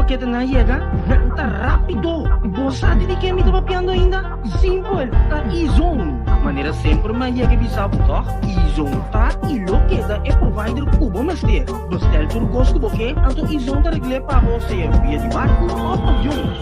paketenan yega, nan ta rápido. Bo sa di di ken mi ta papiando ainda? Simpel, ta E-Zone. Manera semper mi a yega e bisa bo tòg, E-Zone ta i lo keda e provider ku bo mester. Bestel tur kos ku bo ke, anto E-Zone ta regl'é pa bo sea via di barku òf avion.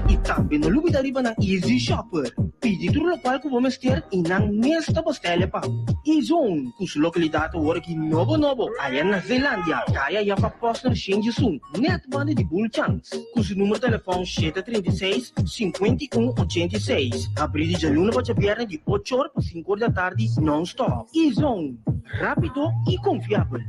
I tambe no lubida riba nan Easy Shopper. Pidi tur lokual ku bo mester i nan mes ta bestel'é pa bo. E-Zone, ku su lokalidat awor aki nobo nobo aya na Zeelandia, kaya Jacob Posner Shinjisun, nèt banda di Bulchans. Ku su numero telefòn 736, 51 86. Habrí di djaluna pa djabièrnè di ocho or pa sinku or di atardi nòn-stòp. E-Zone, rápido i konfiabel.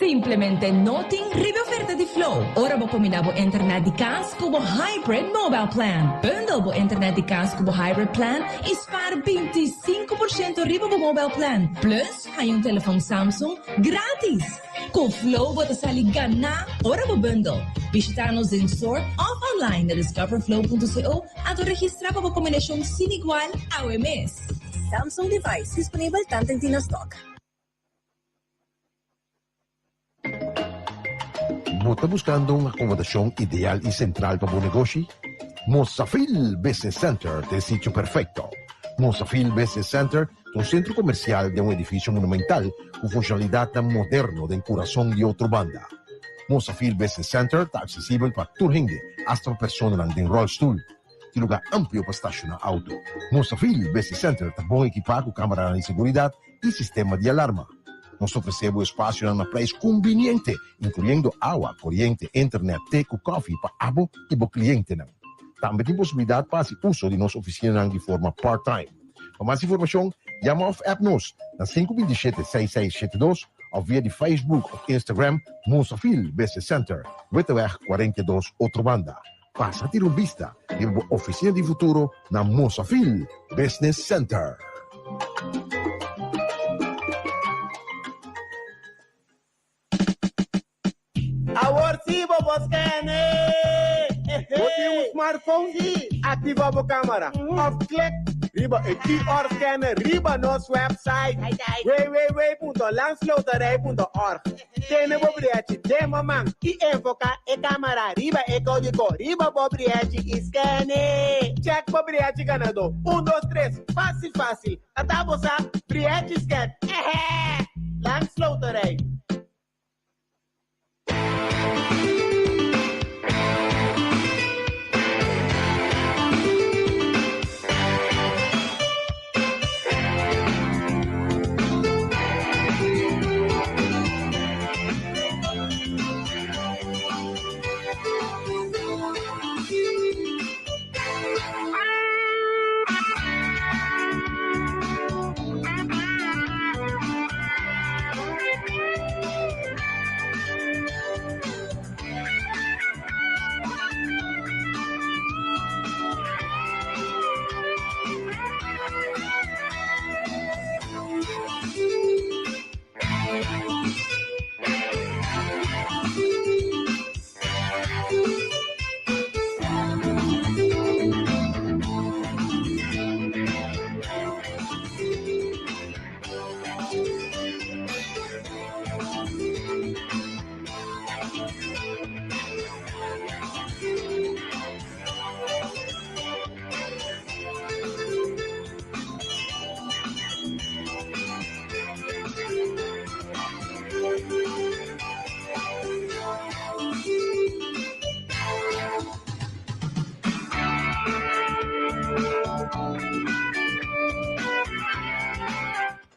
Simplemente no tin riba e oferta di Flow ora bo kombiná bo internet di kas ku bo Hybrid Mobile Plan. Bundle bo internet di kas ku bo Hybrid Plan i spar 25% riba bo mobile plan. Plus, haña un telefòn Samsung gratis! Ku Flow bo ta sali ganá ora bo bundle. Bishitá nos den store òf online na discoverflow.co anto registrá pa bo kombinashon sin igual awe mes. Samsung device disponibel tanten tin na stock. Bo ta buskando un akomodashon ideal i sentral pa bo negoshi? Mosafil Business Center ta e sitio perfekto. Mosafil Business Center ta un sentro komersial den un edifisio monumental ku funshonalidatnan moderno den kurason di Otrobanda. Mosafil Business Center ta aksesibel pa tur hende, asta pa personanan den ròlstul. Tin lugar amplio pa stashoná auto. Mosafil Business Center ta bon ekipá ku kameranan di seguridat i sistema di alarma. Nos ta ofresé bo espasionan na prijs kumbiniente, inkluyendo awa, koriente, internet, te ku kòfi pa abo i bo klientenan. Tambe tin posibilidat pa hasi uso di nos ofisinanan di forma part-time. Pa mas informashon, yama òf app nos na 527 6672 òf via di Facebook òf Instagram Mosafil Business Center, Witteweg 42, Otrobanda. Pasa tira un bista riba bo oficina di futuro na Mosafil Business Center. Awor si bo por scan e! Bo tin un smartphone? Si! Activa bo camara of click riba e QR scanner riba nos website www.landsloterij.org. Tene bo briechi den bo man i enfoká e kámara riba e kódigo riba bo briechi i scan e. Chèk bo briechi ganadó. Un, dos, tres, fásil fásil! Ata bo sa, briechi scan! Ehè! Landsloterij.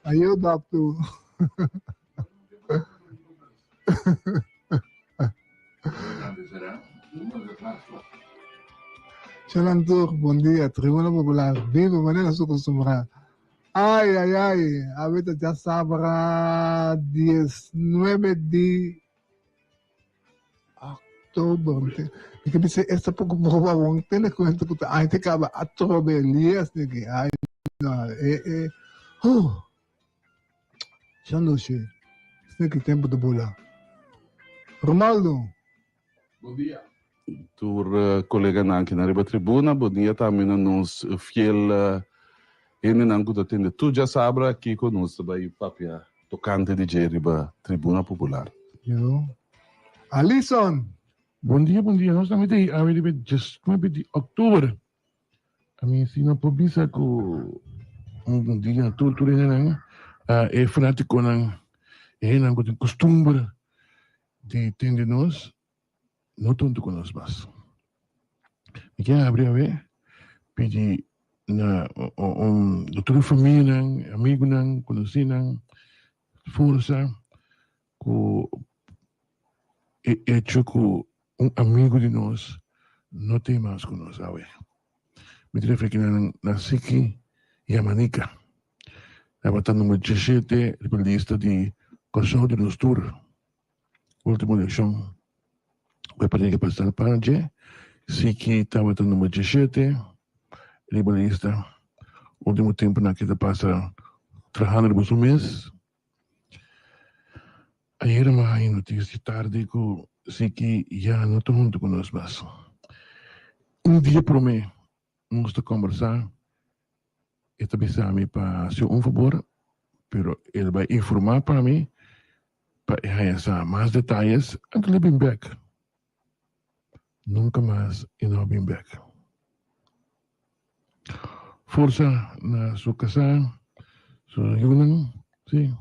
Ayo dòkter. Shalan tur, bon dia. Tribuna Popular, vivo manera su costumbrá. Ay, ay, ay, awe ta djasabra 19 di october. Mi ke bisa esta poco poco awor tene cuenta cu ta aña ta caba atrobe Elias niki. Ay, no, e, e, huh. Shan Lushi, esne ki tempu ta bula. Romaldo. Bon dia tur koleganan ki na riba tribuna, bon dia tambe na nos fiel hendenan ku ta tende tur djasabra kiko nos ta bai papia. tokante di dje riba Tribuna Popular. Yo. Alison! Bon dia, bon dia. Nos tambe ta awe riba 19 di òktober. Ami si no por bisa ku un dia tur tur hendenan, e fanátikonan, e hendenan ku tin kustumber di tende nos, no tonto ku nos mas. Mi ke habri awe pidi na un tur e famianan, amigunan, konosinan forsa ku e echo ku un amigu di nos no tin mas ku nos awe. Mi ta referi kinan na Siki Yamanika. Tabata number 17 riba lista di Kòrsou di nos tur. Ultimo elekshon ku e partido ke pasá pa dje, Siki tabata number 17 riba lista. Ultimo tempunan ke ta pasa trahando riba su mes. Ayera mi a haña notisia tardi ku Siki ya no ta huntu ku nos mas. Un dia promé nos ta kòmbersá, e ta bisa mi pa hasi un fabor, pero el bai informá pa mi pa e haña sa mas detayes anto el a bin bèk. Nunka mas e no a bin bèk. Forsa na su kasá, su yunan, sí.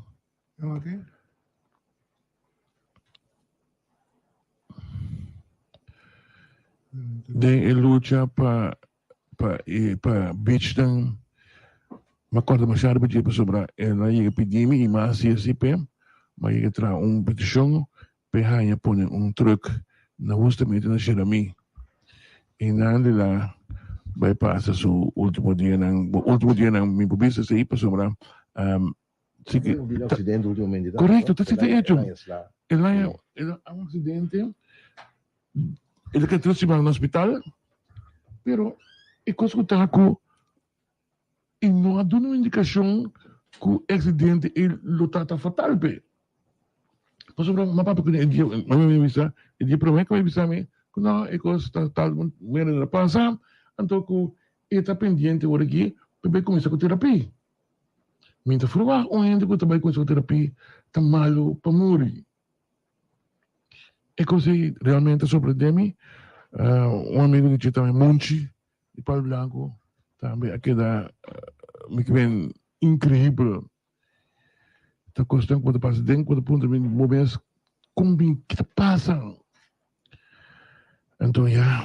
Den e lucha pa pa e pa beachnan mi a kòrda masha riba dje pasobra el a yega pidi mi i mi a hasi así p'e, mi a yega traha un petishon p'e haña pone un truck na hustamente na Jeremí i nan di la bai pasa su ultimo dianan, bo ultimo dianan mi por bisa esei pasobra si ke ta korekto ta si ta hecho el a el a un aksidente el a keda tres siman na hospital pero e kos ku ta ku i no a duna un indikashon ku e aksidente ei lo ta ta fatal p'e. Pasobra mi a papia kuné e dia, mami a bisa, e dia promé ku a bisa mi ku no e kos ta tal manera a pasa, anto ku e ta pendiente ora aki pa bai kuminsá ku terapia. Mi ta ferwagt un hende ku ta bai kuminsá ku terapia ta malu pa muri. E kos ei realmente a sorprendé mi. Un amigu di dje tambe, Monchi, di Palo Blanco, tambe a keda mi ke ben increibel. Ta kosnan ku bo ta pasa den ku bo ta puntra mi bo mes kon bin ki ta pasa. Anto ya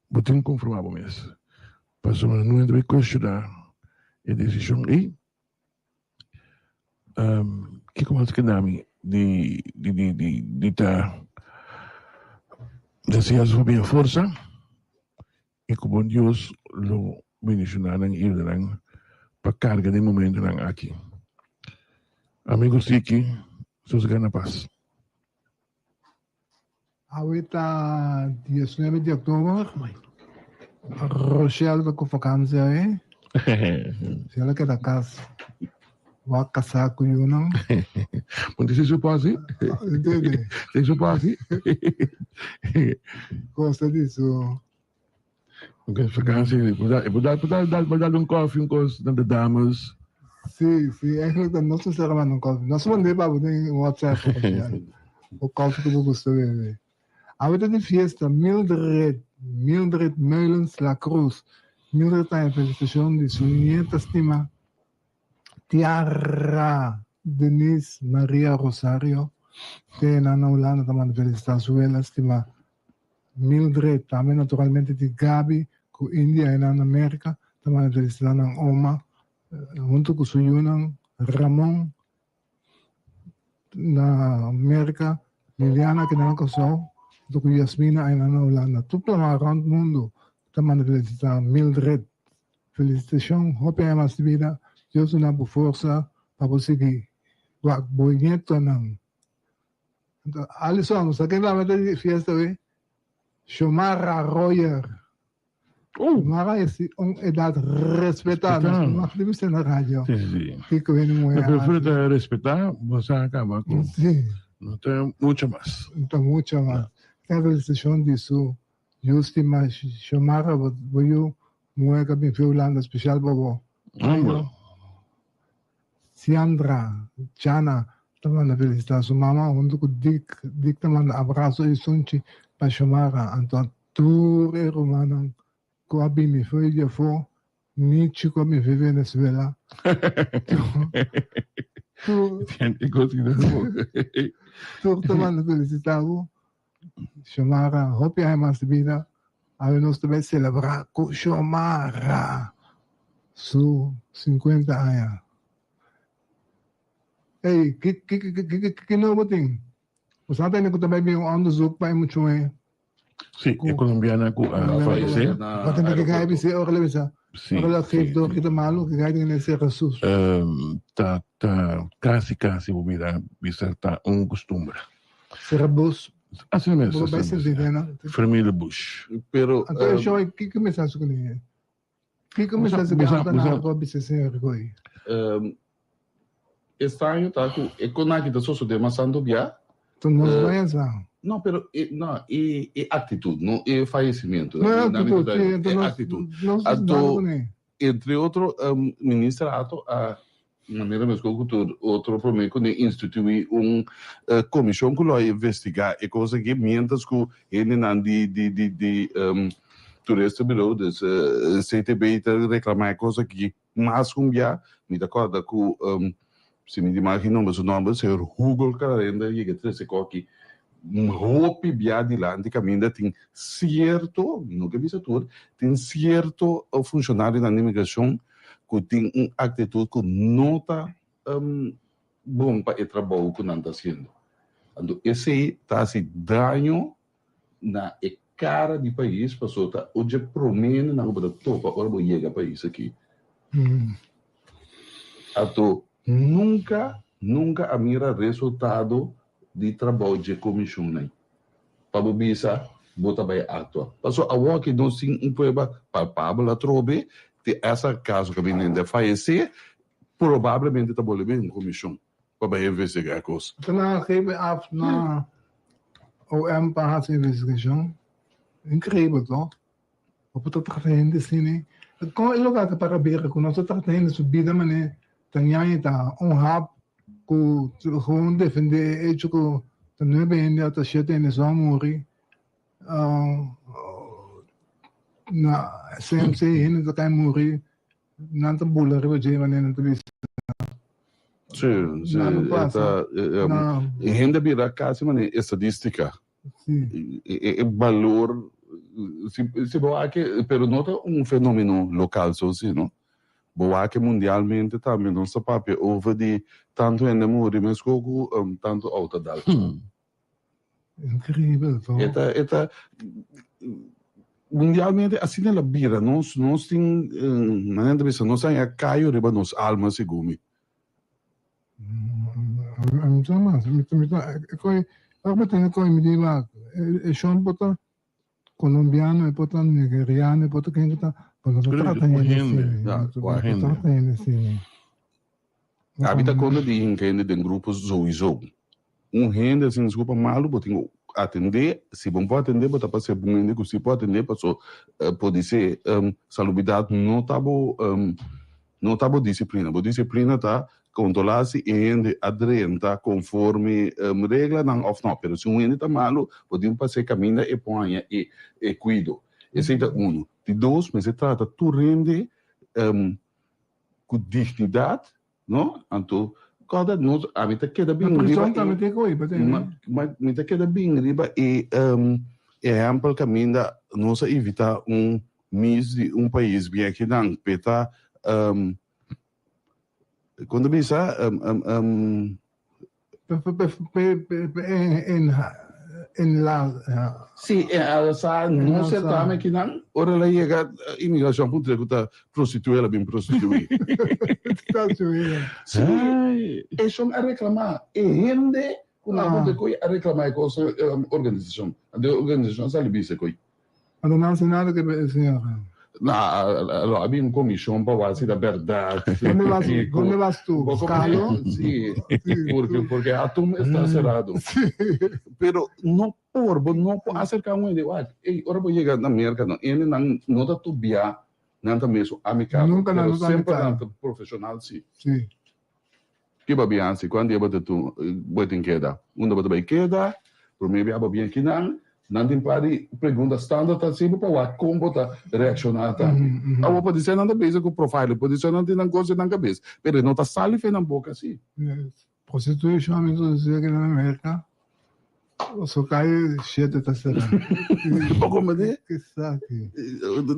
bo tin ku konformá bo mes pasobra no hende bai kuestioná e desishon ei. Kiko mas keda mi di di di di di ta desea su famia forsa i ku bon Dios lo bendishoná nan i yuda nan pa karga den momentunan aki. Amigo Siki, sosega na pas. Awe ta 19 di oktober. Rochelle ta ku vakantie awe. Rochelle a keda kas. Wak kasá ku yunan. Bon tin su pasi. Entende? Tin su pasi. Gosta di su. Porque vakantie, e por dal, por dal, por dal un koffie, un kos na de dames. Sí, sí, eigenlijk dan nos mester a manda un koffie. Nos mand'é pa bo den WhatsApp, Rochelle. O koffie ku bo gusta bebe. Awe ta di fiesta Mildred, Mildred Meulens La Cruz. Mildred ta haña felicitacion di su nieta stima Tiara Denise Maria Rosario. Te nan na Hulanda ta manda felicita su wela stima Mildred. Tambe naturalmente di Gaby cu India e nan na Merca ta manda felicita nan oma hunto cu su yunan Ramon na Merca, Liliana keda na Kòrsou, hunto ku Yasmina ayina na Hulanda. Tur plama rònt mundu ta manda felisitá Mildred. Felisitashon, hopi aña mas di bida, Dios duna bo forsa pa bo sigui wak bo nietonan. Alison, sa ken ta mete di fiesta wi? Xiomara Royer. Oh. Xiomara es un edad respetá. Respetá. Nos no mag di bisa na radio. Sí, sí, sí. Kiko hende muhé Mi prefiero haci. ta respetá, bo sa kaba ku Sí, no ta mucho mas. no ta mucho mas. Ta felicitacion di su yu stima Xiomara, bo, bo yu muhé ka bin fi Hulanda special pa bo. Hombre. Siandra, Chana. Ta manda felicita su mama hunto cu Dick. Dick ta manda abrazo y sunchi pa Xiomara. Anto a tur e rumannan cu a bini fo'i di afo, Michi cu a bini fo'i Venezuela. Tur tur ta manda felicita bo. Xiomara, hopi aña mas di bida. Awe nos ta bay celebra cu Xiomara su 50 aña. Ey, ki ki ki ki ki ki nobo tin? Bo sa tende ku ta bai bin un onderzoek pa e muchu'e? Sí, e colombiana ku a falesé. Bo tende ke gai bis'é ora el a bisa, ora el a geef door ki ta malu, ke gai tin e ser Jesus. Ta ta kasi kasi bo mira bisa ta un kustumber. Sera bus. Asina mes, Bo bai asina mes. sinti den. Familie Bush. Pero, Anto e show ki ki mester hasi kuné? Kiko mi ta Busa, sa busa. ku bisa señor Goy? Estraño ta ku e konaki ta sosodé mas tantu bia. Ta nos baña sa. No, pero e, no, e, e actitud, no e fallecimiento. No e actitud, sí, enton E nos, actitud. nos nada Anto, kuné. entre otro, minister Ato a manera meskos ku tur otro promé ku ne instituí un komishon ku lo a investigá e kos aki miéntras ku hendenan di di di di Toeristenbureau, dus CTB ta reklamá e kos aki mas ku un bia. Mi ta kòrda ku si mi di mal ki nomber su nòmber, señor Hugo Cararenda yega trese kos aki hopi bia dilanti kaminda tin sierto, mi no ke bisa tur, tin sierto funshonarionan di imigrashon ku tin un aktitut ku no ta bon pa e trabou ku nan ta hasiendo. Anto esei ta hasi daño na e kara di pais pasobra ta un dje promenenan ku bo ta topa ora bo yega pais aki. Anto nunka, nunka a mira resultado di trabou dje komishon ei. Pa bo bisa bo ta bai aktua. Pasobra awoki nos tin un prueba palpabel atrobe di esa kaso ku a bini hende a fayesé, probablemente ta bolbe un komishon pa bai investigá e kos. Ta nan a geef af na OM pa hasi investigashon. Inkreibel toch? Bo por ta trata hende asina. Kon e loke ta para bira ku nos ta trata hende su bida manera ta ñaña ta un hap ku gewoon defende e hecho ku ta nuebe hende òf ta shete hende so a muri na CMC hende ta kai muri nan ta bula riba dje manera nan ta bisa. Si, si, e ta hende a bira kasi manera estadistica. E balor si bo wak pero no ta un fenomeno local so si no bo wak mundialmente tambe nos ta papia over di tanto hende muri mesco cu tanto auto dal. Increíbel to. E ta e ta mundialmente asina el a bira nos nos tin manera ta bisa nos a haña cayo riba nos alma segun mi. Mi ta mas, mi ta, mi ta, e koi, ora bo tende koi mi di wak, e shon por ta colombiano, e por ta nigeriano, e por ta ken ku ta, bo no ta trata hende asina, bo no ta trata hende asina. Abi ta konta di hinka hende den grupo souiso. Un hende asina disculpa malu bo tin ku atende, si bo no por atende bo ta pa ser un hende ku si por atende paso podise salubridat no ta bo no ta bo disiplina, bo disiplina ta kontrola si e hende a drenta konforme reglanan òf no, pero si un hende ta malu bo tin ku pas'é kaminda e por haña e kuido, esei ta unu. Di dos mester trata tur hende ku dignidat. No? Anto, kòrda nos, ami ta keda bin Na riba prison e, tambe tin koe pa tene. ma, ma, mi ta keda bin riba e ehèmpel kaminda nos a invitá un miss di un pais bien akinan p'e ta, kon ta bisa, Sí, e a sa no certamen akinan, ora el a yega inmigracion puntra cu ta prostitui, el a bin prostitui. Sí, e shon a reclama, e hende cu nan puntra cu a reclama e cos organisacion, anto e organisacion a sali bisa cu. Anto nan haci nada cu e señora. No, lo a bin un comision pa wak si ta berdad. Donde vas, donde vas tu? Buscalo? Sí, porque, porque atum está cerrado. Pero no por, bo no por acerca un hende wak. Ey, ora bo yega na Merca, no, hende nan no ta tubia, nan ta mesun amicabel, Nunca nan pero no ta semper nan amicabel. ta profesional, sí. Sí. Ki bo a bin hasi? Kuan dia bo ta tu bo tin keda? Unda bo ta bai keda? Promé bia bo bin akinan, nan tin par di pregunta standaard ta hasi bo pa wak kon bo ta reakshoná tambe. Awor podisé nan ta bezig ku profiling, podisé nan tin nan kos den nan kabes, pero e no ta sali fe nan boka si. Yes. Prostitution a introducí aki na America, so calle shete ta cera. Bo comprende? Esaki.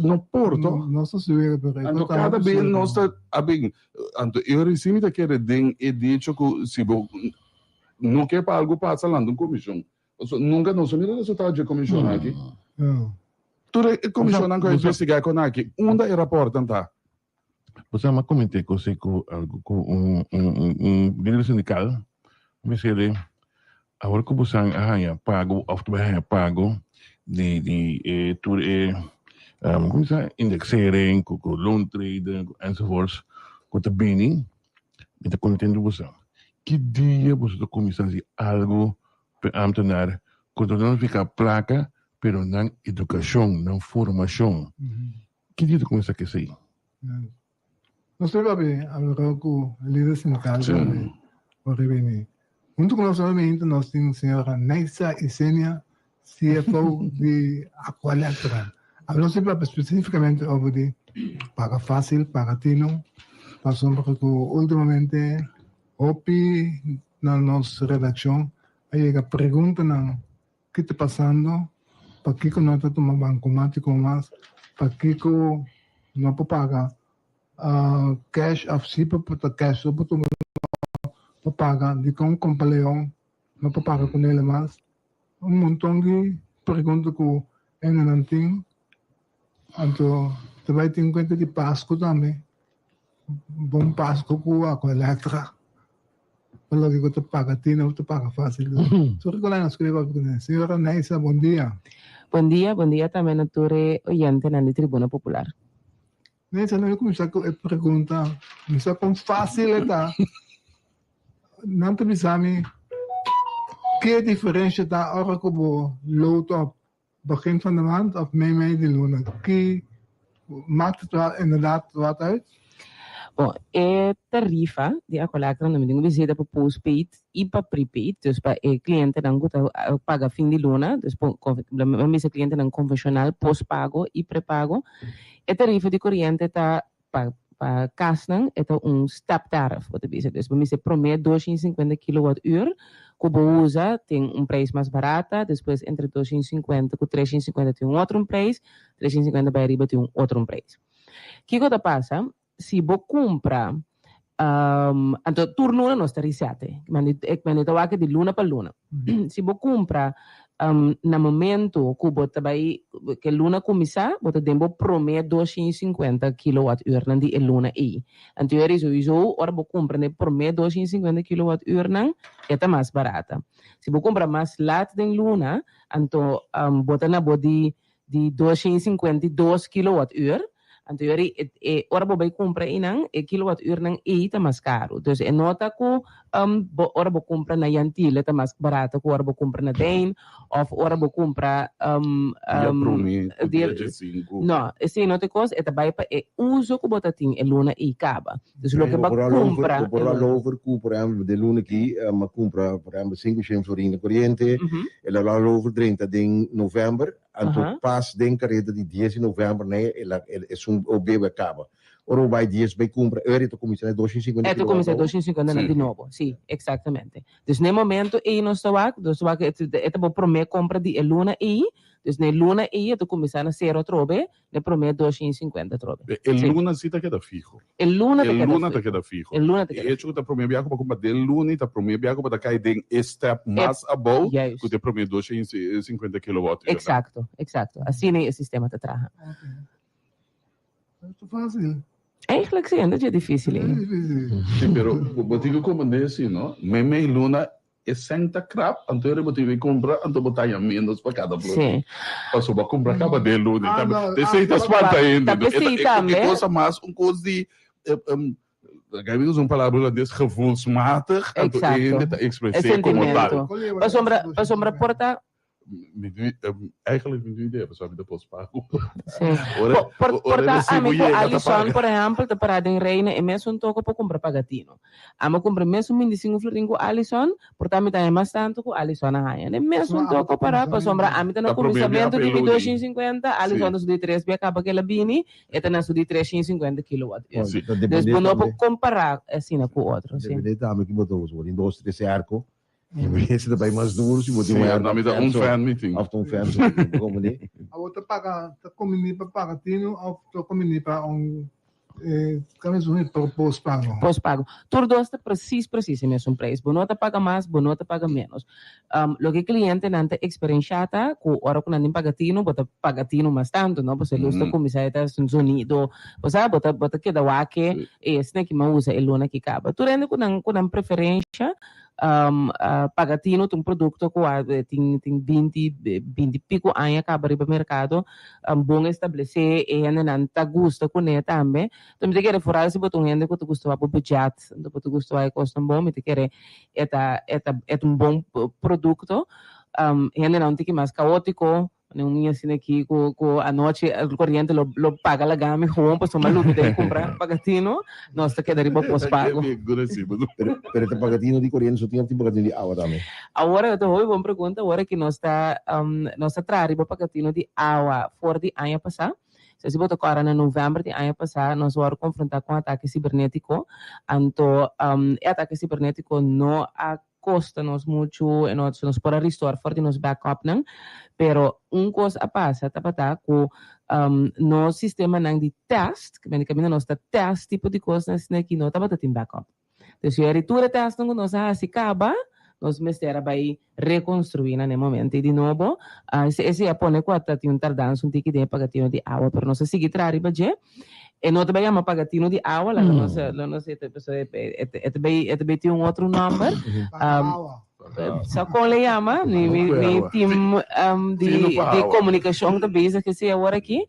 No por to. Nos ta subi pero e Anto cada bes nos ta a bin, anto e ora si mi ta kere den e dicho cu si bo no ke pa algo pasa lanta un comision. Pasobra nunca nos a mira resultado dje comision aki. Tur e comisionnan cu a investiga con aki, unda e raportnan ta? Bo sa, m'a coment'é cos'e cu algo cu un un un lider sindical, mi bis'é awor cu bosan a haña pago of ta bay haña pago di di e tur e como sa indexering cu cu loontreden enzovoorts cu ta bini, mi ta contento bosan. Ki dia boso ta cuminsa haci algo p'e ambtenaar cu ta notifica placa pero nan educacion, nan formacion? Ki dia ta kuminsá ku esei? Nos ta papia algo ku lider sindikal tambe por bini. Huntu ku nos nuevamente nos tin señora Neisa Isenia, CFO di Aqualectra. Awe nos ta papia spesifikamente over di paga fásil, paga tino, pasobra ku últimamente hopi na nos redakshon a yega preguntanan Ki ta pasando? Pakiko no ta tuma bankomátiko mas? Pakiko no por paga cash of si por ta cash so por tuma no por paga? Dikon Kompa Leon no por paga ku nele mas? Un monton di pregunta ku hendenan tin. Anto ta bai tin kuenta di Pasku tambe. Bon Pasku ku Aqualectra. Pa loke ku ta paga tino ta paga fácil. So rico lai nos kere papia ku nan. Señora Neisa, bon dia. Bon dia, bon dia tambe na tur e oyentenan di Tribuna Popular. Neisa, nos a kuminsá ku e pregunta, mi sa kon fácil e ta. Nan ta bisa mi ke diferensha ta ora ku bo load op Begin van de maand of mei mei di luna? Ki maakt het wel inderdaad wat uit? Bon, e tarifa di Aqualectra no mi tin ku bisita pa postpaid i pa prepaid, dus pa e klientenan ku ta paga fin di luna, dus mi bisa klientenan konvenshonal, postpago i prepago. E tarifa di koriente ta Pa pa kasnan e ta un steptariff bo ta bisa. Dus bo mester promé 250 kilowatt uur ku bo usa tin un prijs mas barata, despues entre 250 ku 350 tin un otro un prijs, 350 bai ariba tin un otro un prijs. Kiko ta pasa si bo kumpra anto tur luna nos ta reset e, mende ta wak di luna pa luna. Si bo kumpra na momento ku bo ta bai ku e luna kuminsá, bo ta den bo promé 250 kilowatt uurnan di e luna ei. Anto eri souiso ora bo kumpra den e promé 250 kilowatt uurnan e ta mas barata. Si bo kumpra mas lat den luna, anto bo ta na bo di di 252 kilowatt uur, anto yori e e ora bo bai kumpra einan e kilowatt uurnan ei ta mas karu. Dus e no ta ku bo ora bo kumpra na Yantile ta mas barato ku ora bo kumpra na Dijn òf ora bo kumpra Dia promé ku dia diesinku. No, esei no ta e kos, e ta bai pa e uso ku bo ta tin e luna ei kaba. Dus loke bo a kumpra Bo por roll over ku por ehèmpel den luna aki mi a kumpra por ehèmpel sinku shen florin na koriente, el a roll over drenta den novèmber, Anto pas den kareda di dies di november ne el a esun o bebe a kaba. Ora bo bai dies bai kumpra eur e ta kuminsá na 250 E ta kuminsá 250 na di nobo, si, eksaktamente. Dus na e momento ei nos ta wak, nos ta wak e ta bo promé kompra di e luna ei, dus na e luna ei e ta kuminsá na sero atrobe, Na e promé 250 atrobe. E luna si ta keda fiho. E luna ta keda fiho. E luna ta keda fiho. E luna ta keda fiho. E hecho ku ta promé biaha ku bo a kumpra den luna i ta promé biaha ku bo ta kai den e step mas abou ku ta e promé 250 kilowatt uur. Eksakto, eksakto. Asina e sistema ta traha. Ta fásil. Eigenlijk si, no ta dje difísil. Si, pero bo tin ku komprendé si no, meimei luna E sèn ta krap, anto e bo tin ku kumpra, anto bo ta haña ménos pa kada flor. Sí. Pasobra bo a kumpra kaba den luna. Ah, no. Esei ta spanta hende. Ta p'esei tambe. E kos ta mas un kos di, laga mi usa un palabra hulandes, gevoelsmatig, anto e hende ta Exacto. ekspres'é komo tal. E sentimento. Pasobra, pasobra por ta. Mi no eigenlijk mi no idea pasobra mi ta postpago. Sí. Ora Por, por, ora por ta recibo ami ku yega ta Alison, paga. por ehempel, ta pará den Reina e mesun toko pa kumpra pagatino. Ami a kumpra mesun 25 florin ku Alison, por ta mi ta haña mas tantu ku Alison a haña. E mesun Pasobra abo toko ta pará, pasobra kuminsamentu. ami ta na Ta promé bia kuminsamentu di mi peluni. 250, Alison Sí. ta su di tres bia kaba ku el a bini, e ta na su di 350 kilowatt uur. Sí. Ta Dus dependé bo no por tambe. kompará asina ku otro, sí. Dependé tambe ki bo ta usa. Bo tin dos, tres airco. E ta bai mas duro si bo tin Sí, un airco anto mi ta un so. fan mi tin. Of ta un fan so. Bo comprende? Abo ta paga, ta kombiní pa paga tinu of ta kombiní pa un eh, kami su hende por postpago? Postpago. Tur dos ta precies precies e mesun prijs. Bo no ta paga mas, bo no ta paga menos. Loke clientenan ta experiencia ta cu ora cu nan tin paga tinu, bo ta paga tinu mas tanto, no? Pasobra luz ta cuminsa e ta zonido. Bo sa, bo ta bo ta keda wak e esnan ki mi a usa e luna ki caba. Tur hende cu nan cu nan preferencia. Pagatino ta un produkto ku a tin tin binti binti piku aña kaba riba merkado, bon establesé, e hendenan ta gusta kuné tambe. Enton mi ta kere foral si bo ta un hende ku ta gusta wak bo budget, anto bo ta gusta wak e kosnan bon, mi ta kere e ta e ta e ta un bon produkto. Hendenan un tiki mas kaótiko, Pone un mi asina aki ku ku anochi el koriente lo lo paga laga mi gewoon pasobra mi a lubida di kumpra pagatino, nos ta keda riba pospago. Pero pero ta pagatino di koriente so tin of tin pagatino di awa tambe? Awor ta hopi bon pregunta, awor aki nos ta nos ta traha riba pagatino di awa for di aña pasá. So si bo ta kòrda na novèmber di aña pasá nos wòrdu konfrontá ku un atake sibernetiko, anto e atake sibernetiko no a kosta nos muchu e nos nos por a restore for di nos backupnan, pero un kos a pasa tabata ku nos sistemanan di test, ku kaminda nos ta test tipo di kosnan asina aki no tabata tin backup. Dus yeri tur e testnan ku nos a hasi kaba, nos mester a bai rekonstruí nan e momento i di nobo esei a pone ku a ta tin un tardansa un tiki den e pagatino di awa, pero nos a sigui traha riba dje. E no ta bai yama pagatino di awa, laga nos lo nos e pasobra e e ta bai e ta bai tin un otro nomber. Sa kon le yama? Mi mi mi team di di komunikashon ta bezig esei awor aki.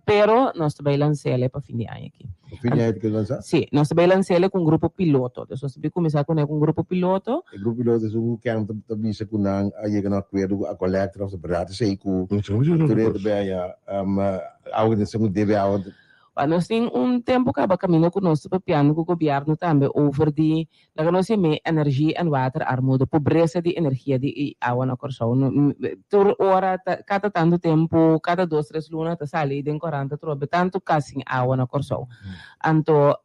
Pero nos ta bai lans'el pa fin di aña aki. Pa fin di aña ta keda lansa? Si, nos ta bai lans'el ku un grupo piloto. Dus nos ta bai kuminsá kuné ku un grupo piloto. E grupo piloto esun ku Ken ta bisa ku nan a yega na akuerdo ku Aqualectra of ta bèrdat esei ku tur e ta bai haña Awa ku den debe awa. Wak nos tin un tempu kaba kaminda ku nos ta papiando ku gobièrnu tambe over di laga nos yam'é energie en waterarmoede, pobresa di energia di i awa na Kòrsou. Tur ora ta kada tantu tempu, kada dos tres luna ta sali den korant atrobe tantu kas sin awa na Kòrsou. Anto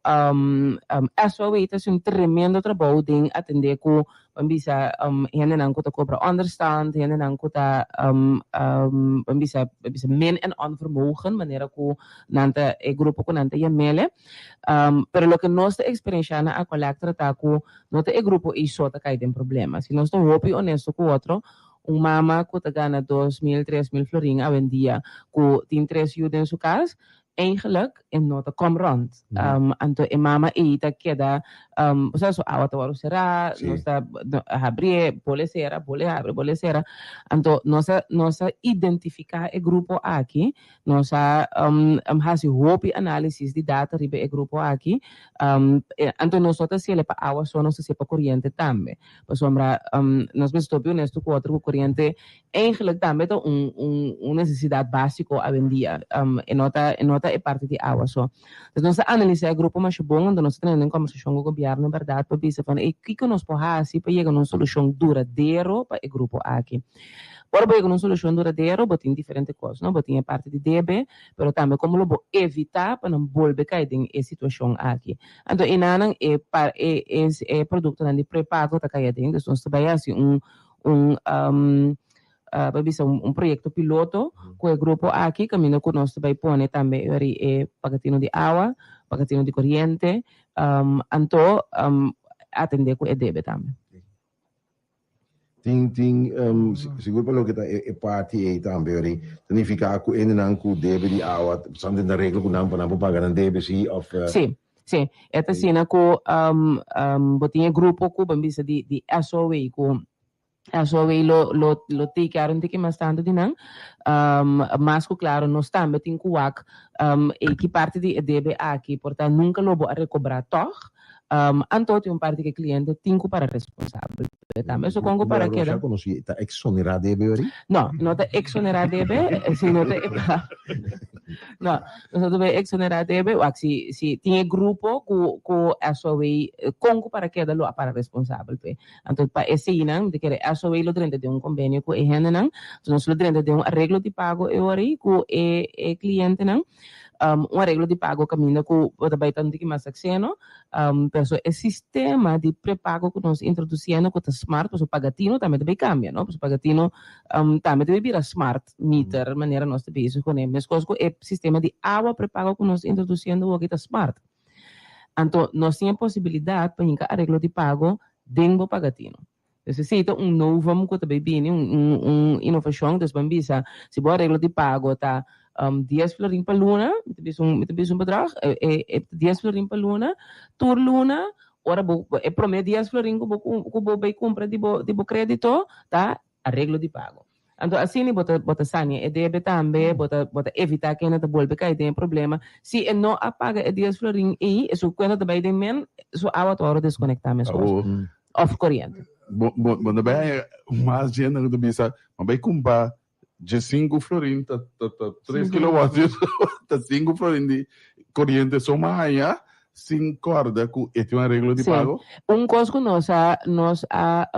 SOAW ta hasi un tremendo trabou den atendé ku Ban bisa hendenan ku ta kobra onderstand, hendenan ku ta ban bisa bisa min en onvermogen, manera ku nan ta e grupo ku nan ta yam'ele. Pero loke nos ta eksperenshá na Aqualectra ta ku no ta e grupo ei so ta kai den problema. Si nos ta hopi honesto ku otro, un mama ku ta gana 2000, 3000 florin awendia ku tin tres yu den su kas, Eigenlijk e no ta kom rond. Anto e mama ei ta keda, osea su awa ta wòrdu será, nos ta habrié, bole sera, bole habri, bole sera. Anto nos a nos a identifiká e grupo aki, nos a hasi hopi análisis di data riba e grupo aki. Anto nos no ta hasiel pa awa so, nos ta hasiel pa koriente tambe. Pasobra nos mester ta hopi honesto ku otro ku koriente Eigenlijk tambe ta un un un nesesidat básiko awendia. E no ta e no ta e parti di awa so. Entonces nos a analisá e grupo masha bon, anto nos a tene un kòmbersashon ku gobièrnu bèrdat pa bisa van ey kiko nos por hasi pa yega na un solushon duradero pa e grupo aki. Ora bo yega na un solushon duradero bo tin diferente kos no, bo tin e parti di debe, pero tambe komo lo bo evitá pa nan bolbe kai den e situashon aki. Anto enanan e par e e produktonan di prepago ta kai aden, dus nos ta bai hasi un un bai bisa un proyekto piloto ku e grupo aki kaminda ku nos ta bai pone tambe ori e pagatino di awa, pagatino di koriente, anto atendé ku e debe tambe. Tin tin sigur pa loke ta e parti ei tambe ori ta nifiká ku hendenan ku debe di awa san den regla ku nan pa nan por paga nan debe si òf. Sí, sí. E ta asina ku bo tin e grupo ku bo bisa di di SOW ku SOW lo lo lo take care un tiki mas tantu di nan. Mas ku klaro nos tambe tin ku wak e ki parti di e debe aki por ta nunka lo bo a rekobrá tòg. Anto tin un parti ku e kliente tin ku para responsabel. Tambe so kon ku para keda. Konosí ta eksonerá debe ori? No, no ta eksonerá debe, si no ta No, nos no ta bay eksonerá debe, wak si si tin e grupo ku ku SOW kon ku para keda lo a para responsabel p'e. Anto pa eseinan mi ta kere SOW lo drenta den un kombenio ku e hendenan, entonces nos lo drenta den un areglo di pago e ora ei ku e e klientenan, un areglo di pago kaminda ku bo ta bay ta un tiki mas akseno. Perso e sistema di prepago ku nos introdusiendo ku ta smart, pasobra Pagatino tambe ta bay kambia, no? Pasobra Pagatino tambe ta bay bira smart meter manera nos ta bezig kuné. Meskos ku e sistema di awa prepago ku nos ta introdusiendo awoki ta smart. Anto nos tin e posibilidat pa hinka areglo di pago den bo Pagatino. Dus esei ta un novum ku ta bai bini, un un inovashon. Dus ban bisa, si bo areglo di pago ta dies florin pa luna, mi ta bisa un mi ta bisa un bedrag, e e dies florin pa luna, tur luna ora bo e prome dies florin ku bo ku bo bai kumpra di bo di bo kredito ta areglo di pago. Anto asina bo ta bo ta sania e debe tambe, bo ta bo ta evitá ku hende ta bolbe kai den e problema. Si e no a paga e dies florin ei, e su kuenta ta bai den men, su awa ta wòrdu deskonektá meskos, òf koriente. Bo bo bo ta bai haña mas hende ku ta bisa, Ma bai kumpra diesinku florin ta ta ta tres kilowatts, ta sinku florin di koriente so m'a haña. Sin corda cu e tin un areglo di pago? Sí. Un cos cu nos a nos a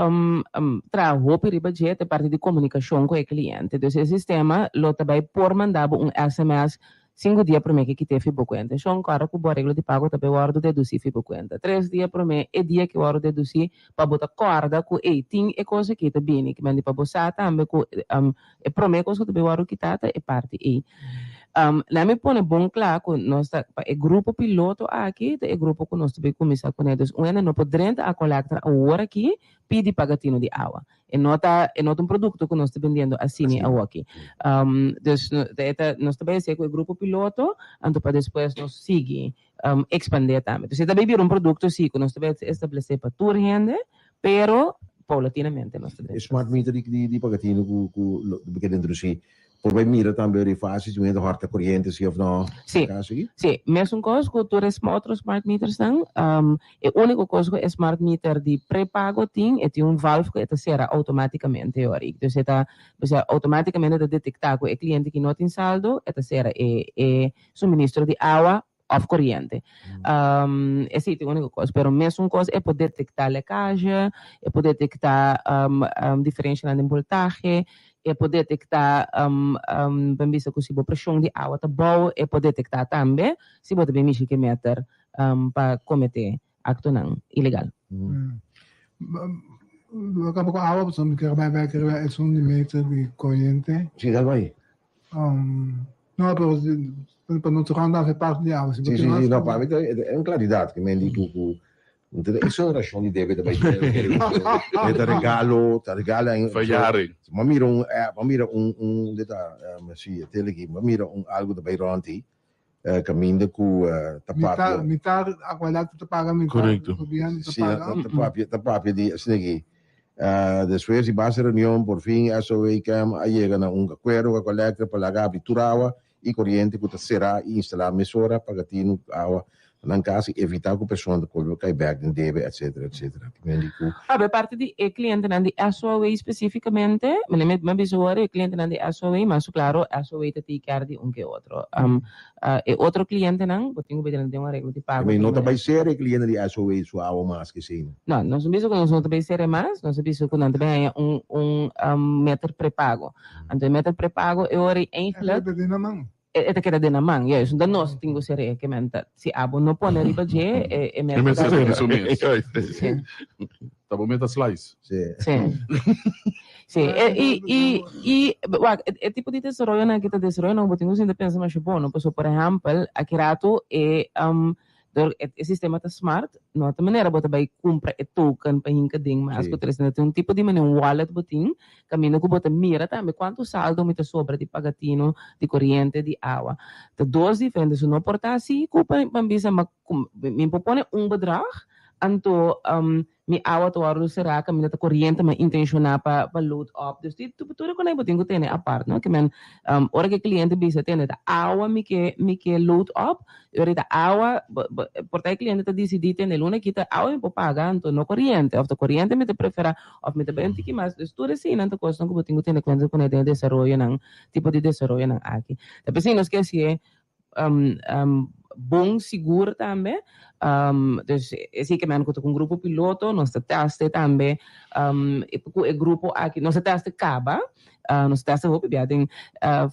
traha hopi riba dje ta e parti di comunicacion cu e cliente. Dus e sistema lo ta bay por manda bo un sms cinco dia prome ke kite fi bo cuenta. Shon corda cu bo areglo di pago ta bay wordo deduci fi bo cuenta. Tres dia prome e dia ke wordo deduci pa bo ta corda cu ey tin e cos aki ta bini. Kimendi pa bo sa tambe cu E prome kos ku ta bin wòrdu kitá ta e parti ei. Laat mi pone bon kla ku nos ta pa e grupo piloto aki ta e grupo ku nos ta bin kuminsá kuné. Dus un hende no por drenta Aqualectra awor aki pidi paga tinu di awa. E no ta e no ta un produkto ku nos ta bendiendo asina awoki. Dus e ta nos ta bai hasié ku e grupo piloto anto pa despues nos sigui ekspandé tambe. Dus e ta bai bira un produkto si ku nos ta bai establesé pa tur hende Pero paulatinamente nos ta E smart meter di di Pagatino ku ku lo keda introdusí por bai mira tambe ori fásil si un hende hòrta koriente si òf no. Sí, sí. Mesun kos ku tur e otro smart metersnan. E úniko kos ku e smart meter di prepago tin, e tin un valve ku e ta sera outomátikamente ori. Dus e ta, osea, outomátikamente ta detektá ku e kliente ki no tin saldo, e ta sera e e suministro di awa of koriente. Esei ta e úniko kos. Pero mesun kos e por detektá lekazje, e por detektá diferenshanan den boltahe, e por detektá ban bisa ku si bo preshon di awa ta bou, e por detektá tambe si bo ta bin mishi ke meter pa kometé aktonan ilegal. Lo kaba ku awa pasobra mi ker bai bek riba esun di meter di koriente. Si, dal bai. No, pero pa no toca hace parte di awa. Si, si, si, no, pa mi ta un claridad que men di cu cu ta exoneracion di debe ta bay e ta regalo, ta regala en Verjaring. Ma mira un app, ma mira un un de ta si e tele aki, ma mira un algo ta bay rond ei caminda cu ta papia. Mitad Aquaelectra ta paga, mitad gobierno ta paga. Si, ta papia, ta papia di asina aki. Despues di basta reunion, por fin SOACAM a yega na un akuerdo ku Aqualectra pa laga abri tur awa i koriente ku ta será i instalá mesora pa gatinu awa na nan kas i evitá ku persona ta kolbe kai bèk den debe, etcetera, etcetera. Ki men di ku. Awe parti di e klientenan di SOAW spesífikamente, mi a bisa wor e klientenan di SOAW, mas klaro SOAW ta take care di un ke otro. E otro clientenan bo tin cu bay den un areglo di pago. Mi no ta bay cera e cliente di SOA su awa mas ke esey. No, nos no bisa cu nos no ta bay cera mas, nos a bisa cu nan ta bay haña un un meter prepago. Anto e meter prepago e ora eigenlijk. E ta keda den nan man. E ta keda den nan man, juist. No ta nos tin cu cera e kemen ta si abo no pone riba dje e meter ta. E mester cera su mes. Ta bo meta slice. Sí. Sí. Sí, e, i, i, i, wak, e, e tipo di desaroyonan aki ta desaroyonan ku bo tin ku sinta pensa masha bon, no? Pasobra, por ehèmpel, aki ratu e, um, dor e, e sistema ta smart, no ta manera bo ta bai kumpra e token pa hinka den mas ku tres, tin un tipo di manera, un wallet bo tin, kaminda ku bo ta mira tambe kuantu saldo mi ta sobra di pagatino, di koriente, di awa. Ta dos diferente, so no por ta asi ku pa, pa bisa, ma, mi por pone un bedrag. anto mi awa ta wòrdu será kaminda ta koriente mi a intenshoná pa pa load up. Dus di tur e konai bo tin ku tene apart no. Ke men ora ku e kliente bisa tene ta awa mi ke mi ke load up, e ora ta awa bo bo por ta e kliente ta disidí tene luna aki ta awa mi por paga anto no koriente òf ta koriente mi ta preferá òf mi ta bai un tiki mas. Dus tur eseinan ta kosnan ku bo tin ku tene kuenta kuné den e desaroyonan tipo di desaroyonan aki. Ta p'esei nos ke hasié bon sigur tambe. Dus esei ke men ku ta ku un grupo piloto, nos ta teste tambe ku e grupo aki, nos a teste kaba, nos a teste hopi bia den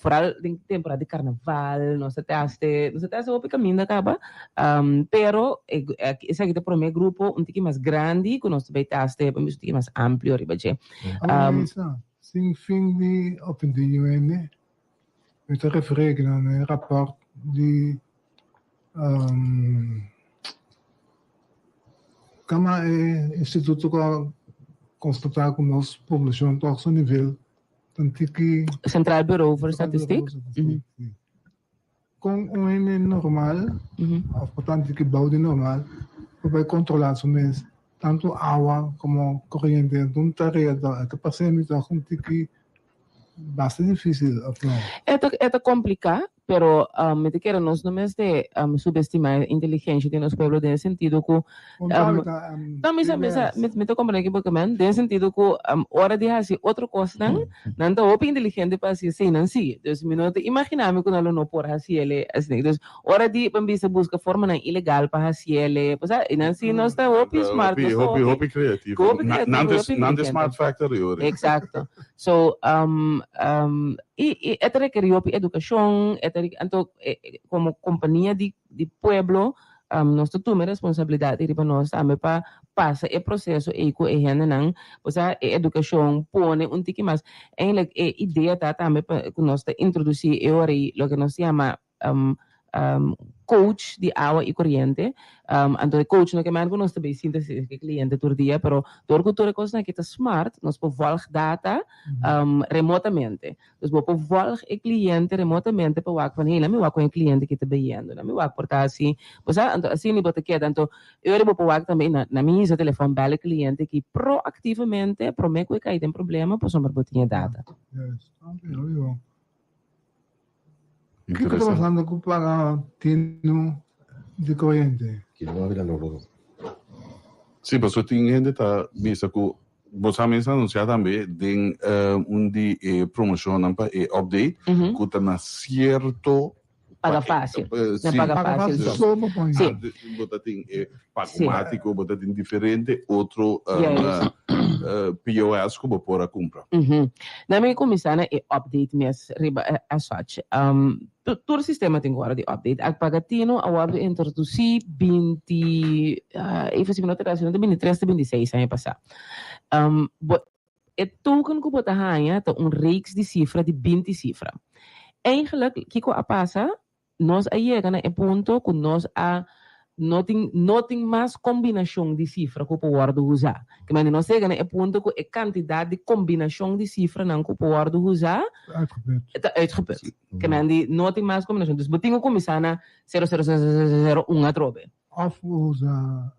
foral den temporada di karnaval, nos a teste, nos a teste hopi kaminda kaba, pero esaki ta e prome grupo un tiki mas grandi ku nos ta bai teste pa un tiki mas amplio riba dje. Sin fin di opinti UN. Mi ta referí aki na e rapòrt di kama e instituto ku a konstatá ku nos poblashon tòg su nivel ta un tiki. Centraal Bureau voor Statistiek. Kon un hende normal òf por ta un tiki bou di normal por bai kontrolá su mes tantu awa komo koriente? Un tarea ta parse mi tòg un tiki. Basta difícil, of no? E ta, e ta kompliká, pero mi ta kere nos no mester subestimá e inteligensha di nos pueblo den e sentido ku No, mi sa, mi sa, mi, mi ta komprendé ki bo ke men, den e sentido ku ora di hasi otro kosnan, nan ta hopi inteligente pa hasi esei nan sí. Dus mi no ta imaginá mi ku nan lo no por hasi el asina. Dus ora di ban bisa buska formanan ilegal pa hasi el, pues a, nan sí nos ta hopi smart, nos ta hopi, hopi kreativo. Hopi kreativo, Nan hopi nan ta inteligente. smart factory ora. Exacto. So, i i e ta rekerí hopi edukashon, e ta anto komo kompania di di pueblo nos ta tuma e responsabilidat riba nos tambe pa pasa e proseso ei ku e hendenan, osea e edukashon pone un tiki mas. Eigenlijk e idea ta tambe pa ku nos ta introdusí e ora ei loke nos ta yama coach di awa i koriente. Anto e coach no ke men ku nos ta bay sinta serka e kliente tur dia, pero dor ku tur e kosnan aki ta smart, nos por volg data remotamente. Dus bo por volg e kliente remotamente pa wak van, hey, lami wak kon e kliente aki ta bayendo, lami wak por ta asi. Bo sa, anto asina bo ta keda. Anto e ora bo por wak tambe, na mi hisa telefòn bel e kliente aki proaktivamente promé ku e kai den problema pasobra bo tin e data. Yes, ok, Kiko ta pasando ku paga tinu di koriente? Sí, pasobra tin hende ta bisa ku bo sa mes anunsiá tambe den un di e promoshonnan pa e update ku ta na sierto Paga fásil. Na paga fásil so. Sí. Bo ta tin e pagomátiko, bo ta tin diferente otro POS ku bo por a kumpra. Na mi kuminsá na e update mes riba as such. Tur sistema tin ku wòrdu di update. Ak Pagatino a wòrdu introdusí binti, even si mi no ta erá, si no ta bintitres ta bintiseis aña pasá. Bo e token ku bo ta haña ta un reeks di sifra di binti sifra. Eigenlijk kiko a pasa? Nos a yega na e punto ku nos a no tin no tin mas kombinashon di sifra ku por wòrdu usá. Ke manera nos a yega na e punto ku e kantidat di kombinashon di sifranan ku por wòrdu usá ta uitgeput. Ke manera di no tin mas kombinashon. Dus bo tin ku kuminsá na sero sero sero sero sero sero un atrobe. Òf usa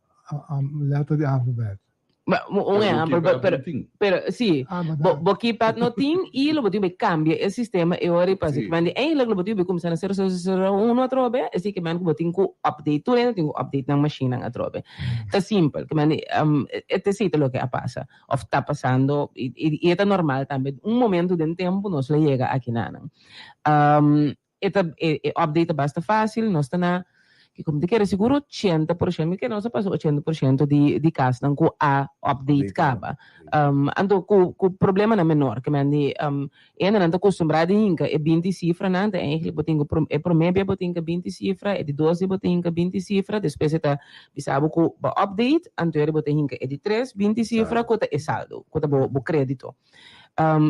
lèter di alfabèt. Un ehempel, pero, pero si, bo, bo keypad no tin y lo bo tin bay cambia e sistema e ora y pasa. Men di eigenlijk lo bo tin bay cuminsa na 0 0 0 1 atrobe, así ke men ku bo tin ku update, tur hende tin ku update nan machine nan atrobe. Ta simpel, ke men di, e ta esei ta loke a pasa of ta pasando y y e ta normal tambe. Un momento den tempo nos lo yega aki nanan. E ta e update ta basta fácil, nos ta na kiko mi ta kere sigur 80%, mi kere nos a pasa 80% di di kasnan ku a update kaba. Anto ku ku problemanan menor, ke men di e hendenan ta kustumbrá di hinka e binti sifranan, ta eigenlijk bo tin ku e promé bia bo tin hinka binti sifra, e di dos bia bo tin hinka binti sifra, despues e ta bisa bo ku bo update, anto eri bo ta hinka e di tres binti sifra ku ta e saldo, ku ta bo bo krédito.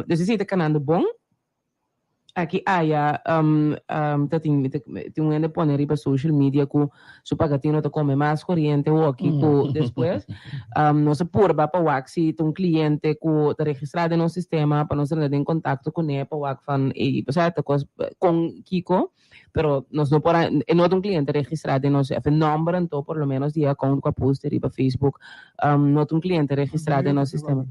Dus esei ta kanando bon. Aki aya ta tin tin un hende pone riba social media ku su pagatino ta kome mas koriente hoki ku despues. Nos a purba pa wak si ta un kliente ku ta registrá den nos sistema pa nos renta den kontakto kuné pa wak van ey osea ta kos kon kiko pero nos no por a e no ta un kliente registrá den nos e nòmber anto por lo menos di e account ku a post riba Facebook no ta un kliente registrá den nos sistema.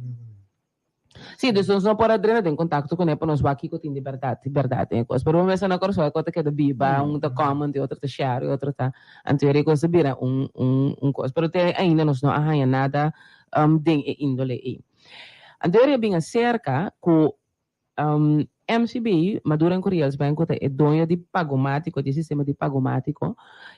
Sí, dus nos no por a drenta den contacto cu ne pa nos wak kico tin di berdad, di berdad den e cos. Pero un bes na Corsou e cos ta keda biba, un ta comment y otro ta share y otro ta. Anto e cos ta bira un, un, un cos. Pero te ainda nos no a haya nada den e indole ey. Anto e bin acerca cu MCB, Maduro en Curiels Bank cu ta e doño di Pagomatico, di e sistema di Pagomatico,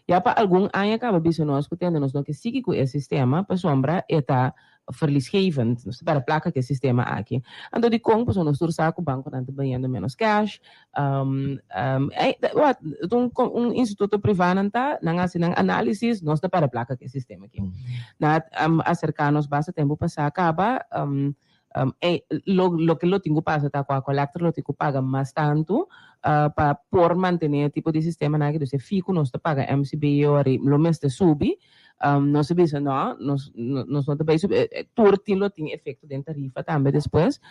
ya pa algun aña caba bisa nos cu tende nos no ke sigui cu e sistema pasobra e ta verliesgevend, nos ta perde placa cu e sistema aki. Anto dicon? Pasobra nos tur sa cu banconan ta bayendo menos cash, ta un instituto priva nan ta, nan haci nan analisis, nos ta perde placa cu e sistema aki. Nan a acerca nos basta tempo pasa caba, Loke lo tin ku pasa ta ku Aqualectra lo tin ku paga mas tantu pa por mantené e tipo di sistemanan aki. Dus e fee ku nos ta paga MCB ora lo mester subi. Nos a bisa no, nos nos no ta bai subi. Tur tin lo tin efekto den tarifa tambe despues.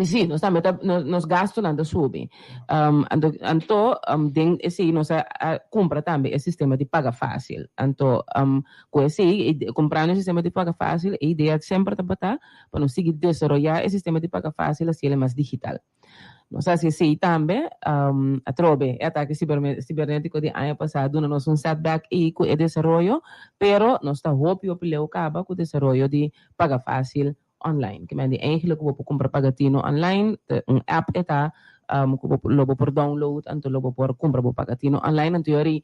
Sí, nos tambe ta, nos, nos gastonan ta subi. Anto, anto den esei nos a, a kumpra tambe e sistema di paga fásil. Anto, ku esei, kumprando e sistema di paga fásil, e idea semper tabata pa nos sigui desaroyá e sistema di paga fásil hasié el mas digital. Nos a hasi esei tambe, atrobe e atake sibernétiko di aña pasá a duna nos un setback ei ku e desaroyo, pero nos ta hopi hopi leu kaba ku desaroyo di paga fásil online. Ke men di eigenlijk ku bo por kumpra pagatino online, ta un app e ta ku bo lo bo por download anto lo bo por kumpra bo pagatino online. Anto yori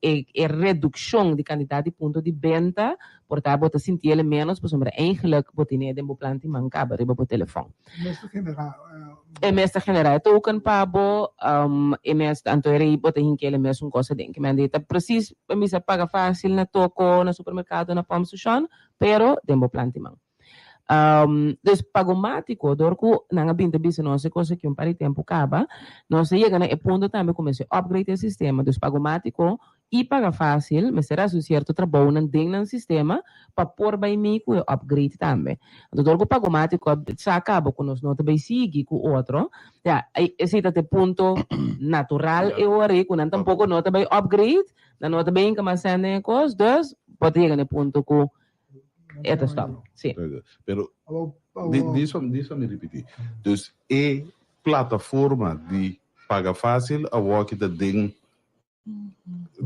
e e redukshon di kantidat di punto di benta por ta bo ta sinti el ménos pasobra eigenlijk bo tene den bo plan tin man kaba riba bo telefòn. E mes ta generá. E mes ta generá e token pa bo, e mes anto yori bo ta hinka el mesun kos aden. Ke men di ta presis bo bisa paga fásil na toko, na supermerkado, na pòmpstation. Pero den bo plan tin man. Dus Pagomatico, dor cu nan a bin ta bisa nos e cos aki un par di tempo caba, nos a yega na e punto tambe cu mester upgrade e sistema. Dus Pagomatico y Pagafacil mester haci un cierto trabounan den nan sistema pa por bay mee cu e upgrade tambe. Anto dor cu Pagomatico a sa caba cu nos no ta bay sigui cu otro, ya, esey ta e punto natural e ora ey cu nan tampoco no ta bay upgrade, Nan no ta bin mas sende den e kos, dus bo ta yega na e punto ku e ta stop. Sí. Pero, di di mi ripití. Dus e plataforma di Paga Fácil awor ta den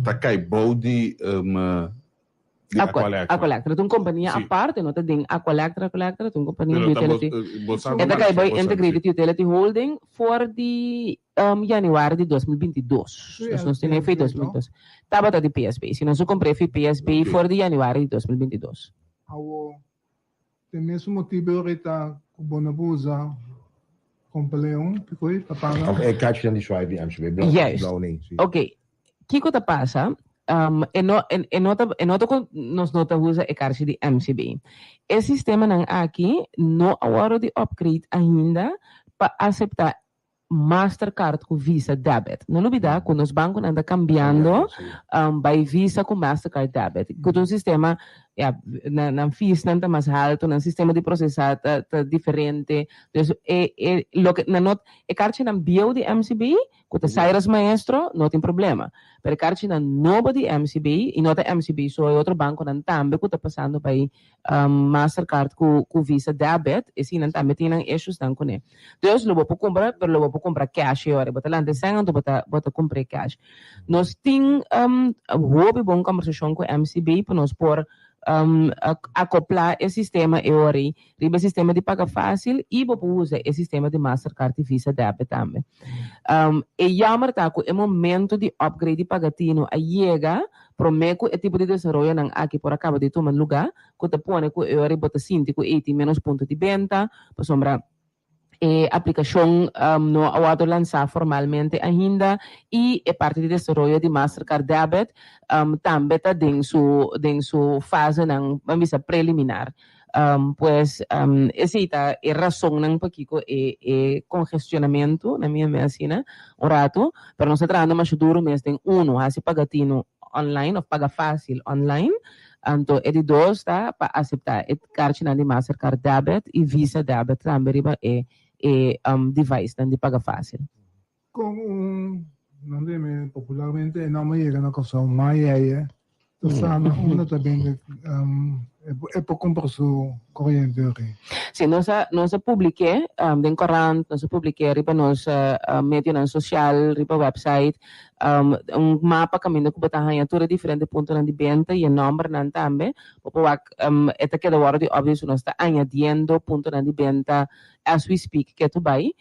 ta kai bou di di Aqualectra. Aqualectra ta un kompania aparte, no ta den Aqualectra, Aqualectra ta un kompania utility. E ta kai bou Integrated Utility Holding for di Januari di 2022. Dus nos tene fe 2022. Tabata di PSB. Si nos a compr'é fi PSB for di januari di 2022. Awo, te mesun motibu ahorita ku bo no por usa Compaleon, kiko pa paga? Of e kaartje di swipe di MCB, blauw, Juist. blauw nee, si. Oké, kiko ta pasa? E no, e, e no ta, e no ta ku nos no ta usa e kaartje di MCB. E sistemanan aki no a wòrdu di upgrade ainda pa aseptá Mastercard ku Visa debit. No lubida ku nos bankonan ta kambiando bai Visa ku Mastercard debit. Ku ta un sistema, ya, nan nan feesnan ta mas haltu, nan sistema di prosesá ta ta diferente. Dus e e loke nan no e karchinan bieu di MCB ku ta Cyrus Maestro no tin problema. Pero e karchinan nobo di MCB, i no ta MCB so, e otro bankonan tambe ku ta pasando bai Mastercard ku ku Visa debit, eseinan tambe tin nan issuesnan kuné. Dus lo bo por kumpra, pero lo bo por kumpra cash e ora. Bo ta lanta e sèn anto bo ta bo ta kumpr'é cash. Nos tin hopi bon kòmbersashon ku MCB pa nos por akoplá e sistema e ora ei riba e sistema di paga fásil i bo por usa e sistema di Mastercard i Visa debit tambe. E yammer ta ku e momento di upgrade di Pagatino a yega Promé ku e tipo di desaroyonan aki por a kaba di tuma lugá, ku ta pone ku e ora bo ta sinti ku ei tin ménos punto di benta, pasobra e aplikashon no a wòrdu lansá formalmente ainda i e parti di desaroyo di Mastercard Debit tambe ta den su den su fasenan, ban bisa, preliminar. Pues esei ta e rasonnan pakiko e e kongestionamentu, na mi hende asina, un ratu, pero nos ta trahando masha duru mes den uno, hasi pagatinu online òf paga fásil online, anto e di dos ta pa aseptá e karchinan di Mastercard debit i Visa debit tambe riba e e devicenan di paga fásil. Kon un, nan dime popularmente e nòmber yega na Kòrsou, Mayeye, ta sa na unda ta bende e por kumpra su koriente ori. Si, nos a nos a publik'é den korant, nos a publik'é riba nos medionan sosial, riba wèpsait, un mapa kaminda ku bo ta haña tur e diferente puntonan di benta i e nòmbernan tambe. Bo por wak e ta keda wòrdu di òpdate, so nos ta añadiendo puntonan di benta as we speak ketu bai.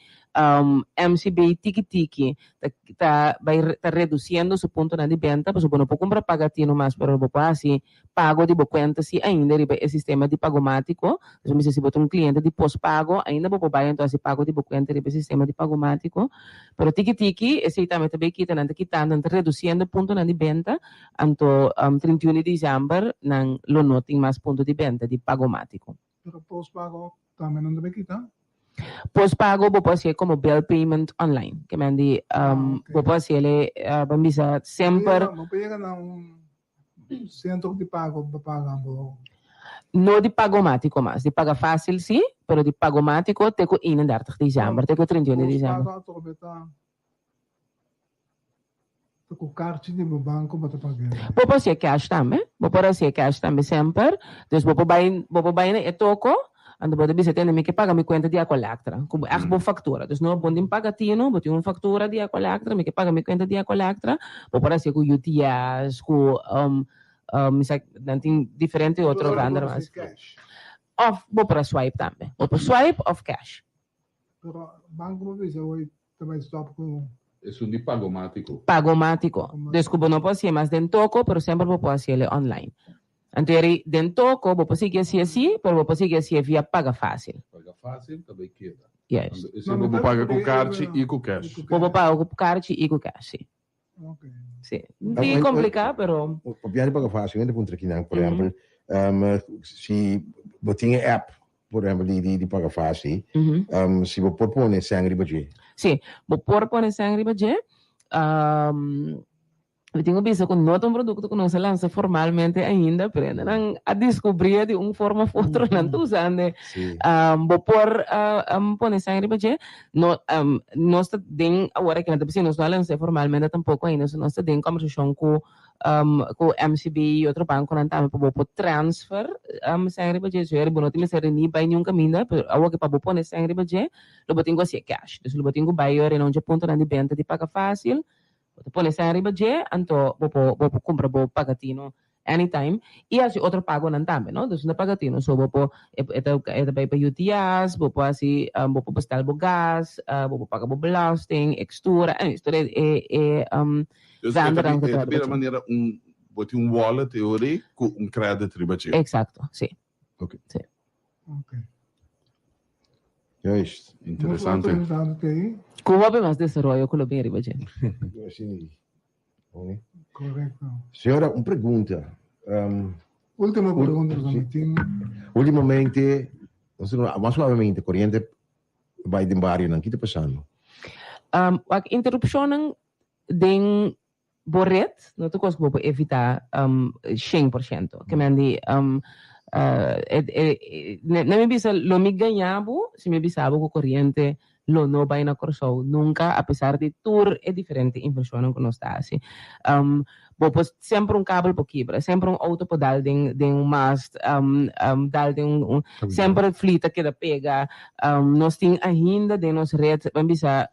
MCB tiki tiki ta ta bai ta reduciendo su puntonan di benta pasobra bo no por cumpra pagatino mas pero bo por haci pago di bo cuenta si ainda riba e sistema di pagomatico. Entonces mi bisa si bo ta un cliente di postpago ainda bo por bai entonces haci pago di bo cuenta riba e sistema di pagomatico pero tiki tiki esey tambe ta bay kita nan ta kitando nan ta reduciendo puntonan di benta anto 31 di december nan lo no tin mas punto di benta di pagomatico. Pero postpago tambe nan ta bay kita? Postpago bo por hacié como bill payment online. Ke men di bo por haciele ban bisa semper. Bo por yega na un centro di pago pa paga bo. No di pagomatico mas. Di paga facil si, pero di pagomatico te cu 31 december, te cu 31 di december. Postpago atrobe ta. Ta ku karchi di bo banko bo ta pag'é. Bo por hasié cash tambe. Bo por hasié cash tambe semper. Dus bo por bai, bo por bai na e toko, anto bo ta bisa tende mi ke paga mi kuenta di Aqualectra, ku bo ègt bo faktura. Dus no bo tin paga tino, bo tin un faktura di Aqualectra, mi ke paga mi kuenta di Aqualectra. Bo por hasié ku UTS, ku mi sa nan tin diferente otro vendor mas. Òf bo por a swipe tambe. Bo por swipe òf cash. Pero banko bo bisa hoy ta bai stop ku. Esun di pagomatico. Pagomatico. Dus ku bo no por hacié mas den toko, pero semper bo por haciele online. Anto eri den toko bo por sigui hacié si, pero bo por sigui hacié via paga facil. Paga facil ta bai keda. Juist. Anto esei bo por paga ku karchi i ku cash. Bo por paga ku karchi i ku cash, si. Si. Di complica, pero. Papiando di paga facil, mi ta puntra kinan, por ehempel, si bo tin e app, por ehempel, di di paga facil, si bo por pone sèn riba dje. Si, bo por pone sèn riba dje. Mi tin ku bisa ku no ta un produkto ku nos a lansa formalmente ainda, pero nan a diskubrí di un forma of otro, nan ta usando. Bo por pone sèn riba dje. No, nos ta den awor aki, no ta bisa nos no a lans'é formalmente tampoko ainda, so nos ta den kòmbersashon ku ku MCB i otro bankonan tambe pa bo por transfer sèn riba dje. So bo no tin mester ni bai niun kaminda, pero awor ki pa bo pone sèn riba dje lo bo tin ku hasié cash. Dus lo bo tin ku bai yora na un dje puntonan di benta di paga fásil, Bo ta pone sèn riba dje, anto bo por bo por kumpra bo pagatino anytime i hasi otro pagonan tambe, no? Dus no pagatino so bo por e e ta e ta bai pa UTS, bo por hasi bo por bestel bo gas, bo por paga bo belasting, extura, anyways tur e e e Dus e ta vendernan ku e ta ta riba bira dje. manera un bo tin un wallet e ora ei ku un credit riba dje. Exacto, si. Ok. Si. Ok. Juist. Interesante. Ku hopi mas desaroyo ku lo bin riba dje. Korekto. Señora, un pregunta. Ultimo pregunta ku mi tin. Ultimamente, mas suavemente, koriente bai den barionan. Ki ta pasando? Wak, interupshonnan den bo red no ta kos ku bo por evitá 100%. Ke men di na mi bisa lo mi gaña bo si mi bisa bo ku koriente lo no bai na Kòrsou nunka apesar di tur e diferente invershonnan ku nos ta hasi. Bo por semper un kabel por kibra, semper un outo por dal den den un mast, dal den un semper fli ta keda pega. Nos tin ainda den nos red ban bisa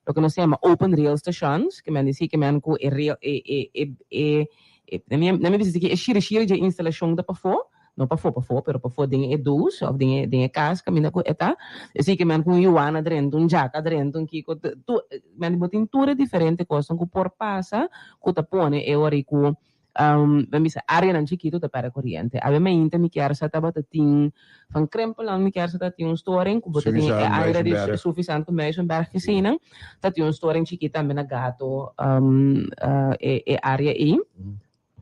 Loke nos ta yama open rail stations, ke men di si ke men ku e rail e e e e e na mi na mi bisa si ke e shiri shiri dje instalashon ta pafó, no pafó pafó pero pafó den e doos òf den e den e kas kaminda ku e ta, esei ke men ku un yuana drenta, un djaka drenta, un kiko tu men di bo tin tur e diferente kosnan ku por pasa ku ta pone e ora ku Bo bisa areanan chikitu ta perde koriente. Awe mainta mi kier sa tabata tin Van Krimpeland mi kier sa ta tin un storing ku bo ta tin e aire di Suffisant ku Muizenberg kesinan ta tin un storing chikit tambe na Gato e area ei.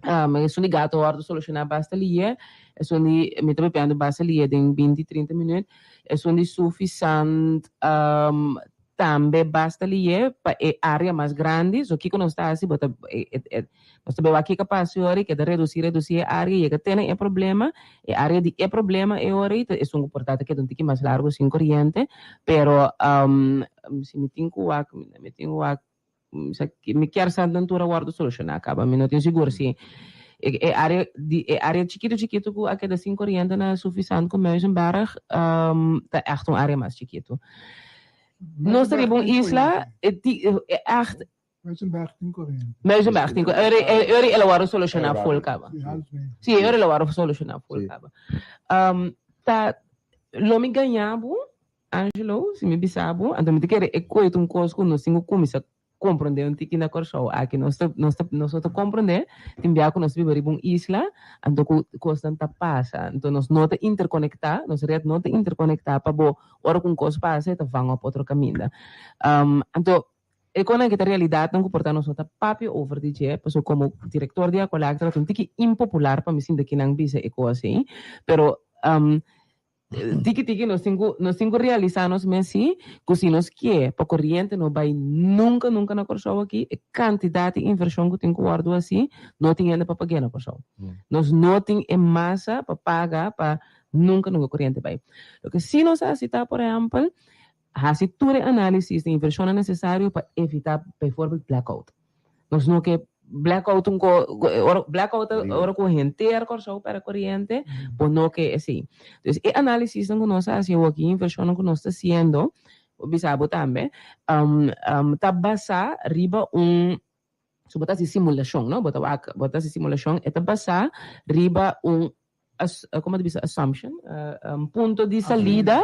Esun di gato a wòrdu solushoná basta lihe. Esun di, mi ta papiando basta lihe den binti, trinta minüt. Esun di Suffisant tambe basta lihe pa e área mas grandi. So kiko nos ta hasi? Bo ta nos ta bai wak kiko a pasa e ora i keda redusí, redusí e área i yega te na e problema. E área di e problema e ora ei ta esun ku por ta ta keda un tiki mas largu sin koriente. Pero si mi tin ku wak, mi tin ku wak. Mi kier sa nan tur a wordo soluciona caba. Mi no tin sigur si e area di e area chikito chikito cu a keda sin coriente na Suffisant cu Muizenberg ta echt un area mas chikito. Nos ta riba un isla e ti e echt Muizenberg tin coriente. Muizenberg tin coriente. E ora el a wordo soluciona full caba. Si, e ora el a wordo soluciona full caba. Ta lo mi gaña bo Angelo, si mi bisa bo, anto mi ta kere e koe ta un kos ku nos tin ku kuminsá komprondé un tiki na Kòrsou aki. Nos ta, nos ta, nos no ta komprondé, tin bia ku nos ta biba riba un isla, anto ku kosnan ta pasa. Anto nos no ta interkonektá, nos ret no ta interkonektá pa bo ora ku un kos pasa e ta van op otro kaminda. Anto e konan aki ta realidatnan ku por ta nos no ta papia over di dje, pasobra komo direktor di Aqualectra ta un tiki impopular pa mi sinta kinan bisa e kos ei, pero Tiki tiki nos tin ku nos tin ku realisá nos mes si ku si nos ke pa koriente no bai nunka nunka na Kòrsou aki e kantidat di invershon ku tin ku wòrdu hasi no tin hende pa pag'é na Kòrsou. Nos no tin e masa pa paga pa nunka nunka koriente bai. Loke si nos a hasi ta por ehèmpel hasi tur e análisis di invershonnan nesesario pa evitá bijvoorbeeld blackout. Nos no ke blackout un ko ora blackout ta ora ku henter Kòrsou pèrdè koriente, bo no ke esei. Dus e análisisnan ku nos a hasi awoki, e invershonnan ku nos ta hasiendo, bo bisa bo tambe, ta basá riba un, so bo ta hasi simulashon, no, bo ta wak, bo ta hasi simulashon, e ta basá riba un como ta bisa assumption, un punto di salida,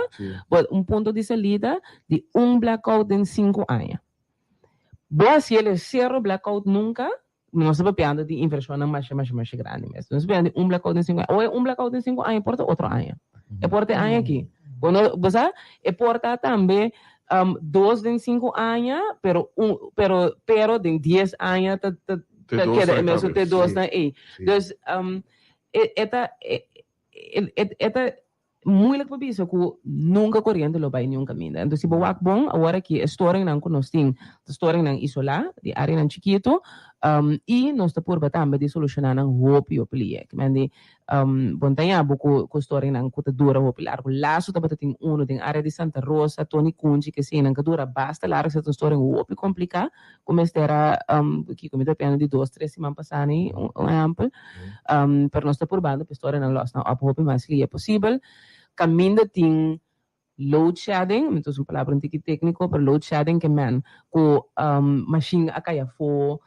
un punto di salida di un blackout den sinku aña. Bo hasi el e sero blackout nunca, nos ta papiando di inversionnan masha masha masha grandi mes. Nos ta papiando di un blackout den sinku aña. Oe un blackout den sinku aña e por ta otro aña. E por ta e aña aki. Bo no, bo sa, e por ta tambe dos den sinku aña, pero un, pero, pero den dies aña ta, ta, ta keda e mesun te dosnan ei. Dus, E e ta e e e ta moeilijk pa bisa ku nunka koriente lo bai niun kaminda. Entonces si bo wak bon awor aki e storingnan ku nos tin ta storingnan isolá di áreanan chikitu i nos ta purba tambe di solushoná nan hopi hopi liek. Men di bo no ta haña bo ku ku storingnan ku ta dura hopi largu. Laso tabata tin unu den área di Santa Rosa, Tony Kunchi keseinan ka dura basta largu esei ta un storing hopi kompliká. Ku mester a kiko mi ta piensa di dos tres siman pasá ni un ehèmpel pero nos ta purbando pa e storianan lòs nan òp hopi mas lia posibel kaminda tin load shedding mi ta usa un palabra un tiki tékniko pero load shedding ke men ku mashin a kai afó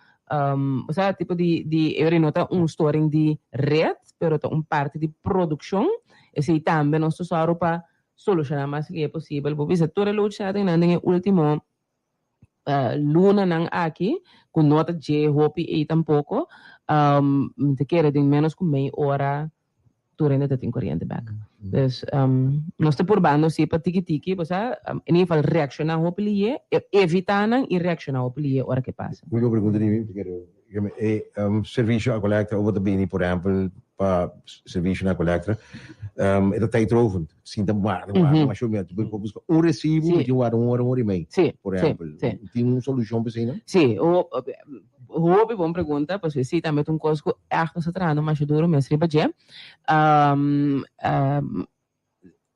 osea tipo di di e ora no ta un storing di ret pero ta un parti di produkshon esei tambe nos ta sòru pa solushoná mas lia posibel bo bisa tur e load shedding nan den e último lunanan aki ku no ta dje hopi ei tampoko mi ta kere den menos ku mei ora tur hende ta tin koriente bek. Dus nos ta purbando si pa tiki tiki bo sa in ieder geval reakshoná hopi lihe, evitá nan i reakshoná hopi lihe ora ke pasa. Último pregunta di mi, E servisio Aqualectra ora bo ta bini por ehempel pa servisio na Aqualectra e ta tijdrovend sin ta warda warda masha mi bo buska un resibo mi tin warda un ora un ora y mei por ehempel tin un solucion pa esei no? Si, hopi bon pregunta pasobra esei tambe ta un kos ku ègt nos ta trahando masha duro mes riba dje.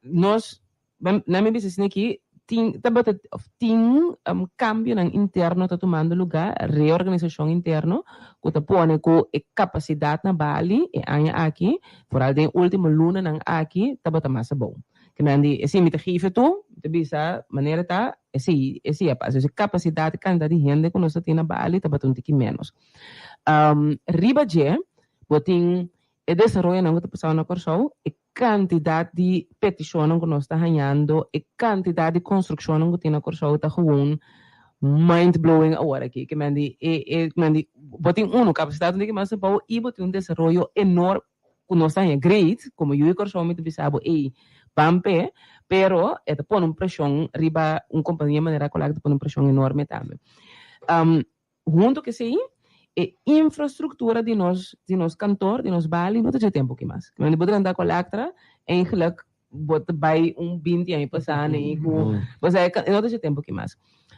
Nos, na mi bisa asina aki, tin, tabata, of tin cambionan interno ta tumando lugar, reorganisacion interno, cu ta pone cu e capacidad na Bali e aña aki, vooral den e ultimo lunanan aki, tabata mas abou. Ke men di, esei mi ta geef e tu, mi ta bisa manera ta, esei, esei a pasa. Dus e capacidad, e cantidad di hende cu nos ta tin na Bali tabata un tiki menos. Riba dje, bo tin E desaroyonan ku ta pasando na Kòrsou, e kantidat di petishonnan ku nos ta hañando, e kantidat di konstrukshonnan ku tin na Kòrsou ta gewoon mind blowing awor aki. Ke men di e e men di bo tin unu kapasidat un tiki mas abou i bo tin un desaroyo enorme ku nos ta haña great komo yu di Kòrsou mi ta bisa bo ey ban p'e pero e ta pone un preshon riba un kompania manera Aqualectra ta pone un preshon enorme tambe. Huntu ku esei. E infrastruktura di nos di nos kantor, di nos bali no ta dje tempu aki mas. Bo drenta Aqualectra, eigenlijk bo ta bai un binti aña pasá nei ku bo sa e no ta dje tempu aki mas.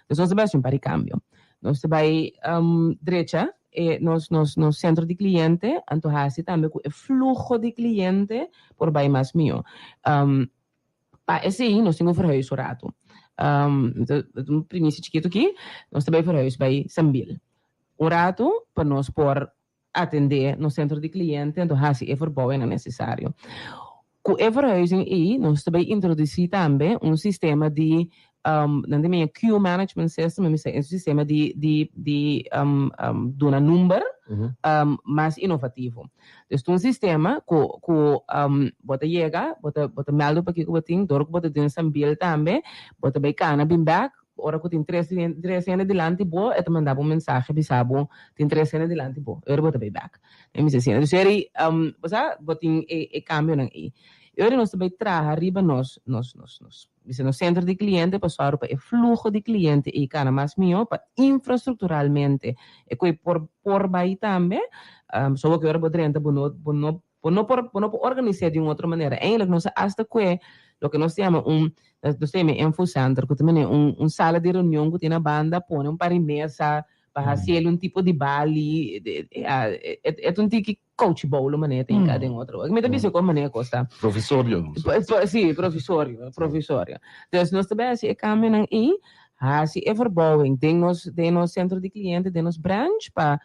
Dus nos ta bai hasi un par di kambio. Nos ta bai drecha e nos nos nos sentro di kliente, anto hasi tambe ku e fluho di kliente por bai mas mihó. Pa esei nos tin ku verhuis un ratu. Un primisia chikitu aki, nos ta bai verhuis bai Sambil un ratu pa nos por atendé nos sentro di kliente anto hasi e verbouwingnan nesesario. Ku e verhuizing ei nos ta bai introdusí tambe un sistema di nan ta mia queue management system, mi sa un sistema di di di duna number mas inovativo. Dus ta un sistema ku ku bo ta yega, bo ta bo ta mèldu pa kiko bo tin, dor ku bo ta den Sambil tambe, bo ta bai kana bin bèk, ora ku tin tres tres hende dilanti bo, e ta manda bo un mensahe bisa bo tin tres hende dilanti bo, e ora bo ta bai bèk. E mi sa asina. Dus eri bo sa bo tin e e kambionan ei. E ora nos ta bai traha riba nos nos nos nos bisa nos sentro di kliente pa sòru pa e fluho di kliente ei kana mas mihó, pa infrastrukturalmente e ku e por por bai tambe. So ku ora bo drenta bo no bo no bo no por bo no por organis'é di un otro manera. Eindelijk nos a asta ku e loke nos ta yama un nos ta yama e info center ku ta manera un un sala di reunion ku tin na banda pone un par di mesa pa hasi el un tipo di bali e ta un tiki kouchi boulo manera ta hinká den otro. Mi ta bisa kon manera kos ta. Provisorio. Sí, provisorio, provisorio. Dus nos ta bai hasi e kambionan ei, hasi e verbouwing den nos den nos sentro di kliente, den nos branch pa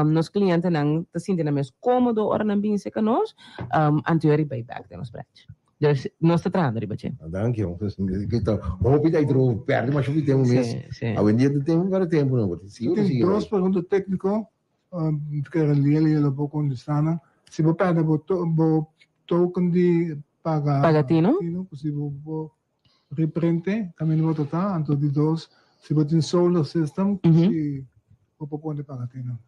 nos klientenan ta sinti nan mes kómodo ora nan bin serka nos, anto e bai bèk den nos branch. Dus nos ta trahando riba dje. Danki jong. Hopi ta itro perde masha hopi tempo mes. Sí, sí. Awendia ta tempo perde tempo no. Tin dos pregunta técnico. Kere Lieli lo por contesta nan. Si bo perde bo bo token di paga Paga tino. Tino, si bo por reprinte caminda bo ta ta. Anto di dos, si bo tin solar system, si bo por pone paga tino.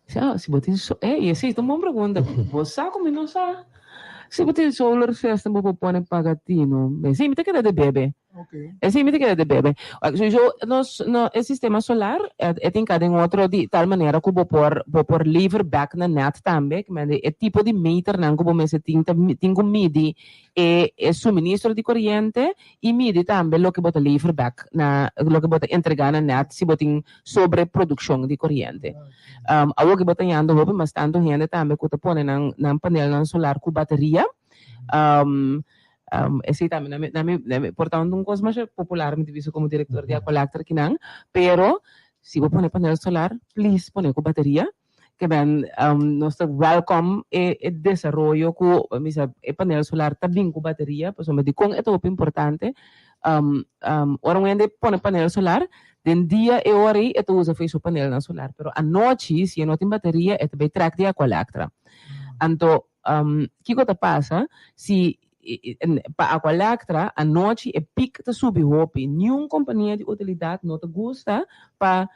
Sa, si bo tin so, ey, esey ta un bon pregunta. Bo sa cu mi no sa. Si bo tin solar system bo por pone paga tino. Esey mi ta keda de bebe. Esei mi ta kere de bebe. Sowieso nos no e sistema solar e tin ka den otro di tal manera ku bo por bo por lever back na net tambe. Ke mende e tipo di meternan ku bo mester tin ta tin ku midi e e suministro di koriente i midi tambe loke bo ta lever back na loke bo ta entrega na net si bo tin sobreprodukshon di koriente. Awor ke bo ta yando hopi mas tantu hende tambe ku ta pone nan nan panelnan solar ku bateria. Esei tambe na mi na mi na mi por ta un kos masha popular mi ta bisa komo direktor di Aqualectra kinan, pero si bo pone panel solar please pone ku bateria ke ben nos ta welkom e e desaroyo ku mi bisa e panel solar ta bin ku bateria pasobra dikon e ta hopi importante ora un hende pone panel solar den dia e ora ei e ta usa for su panelnan solar pero anochi si e no tin bateria e ta bai trèk di Aqualectra anto Kiko ta pasa si pa Aqualectra anochi e piek ta subi hopi? Niun kompania di utilidat no ta gusta pa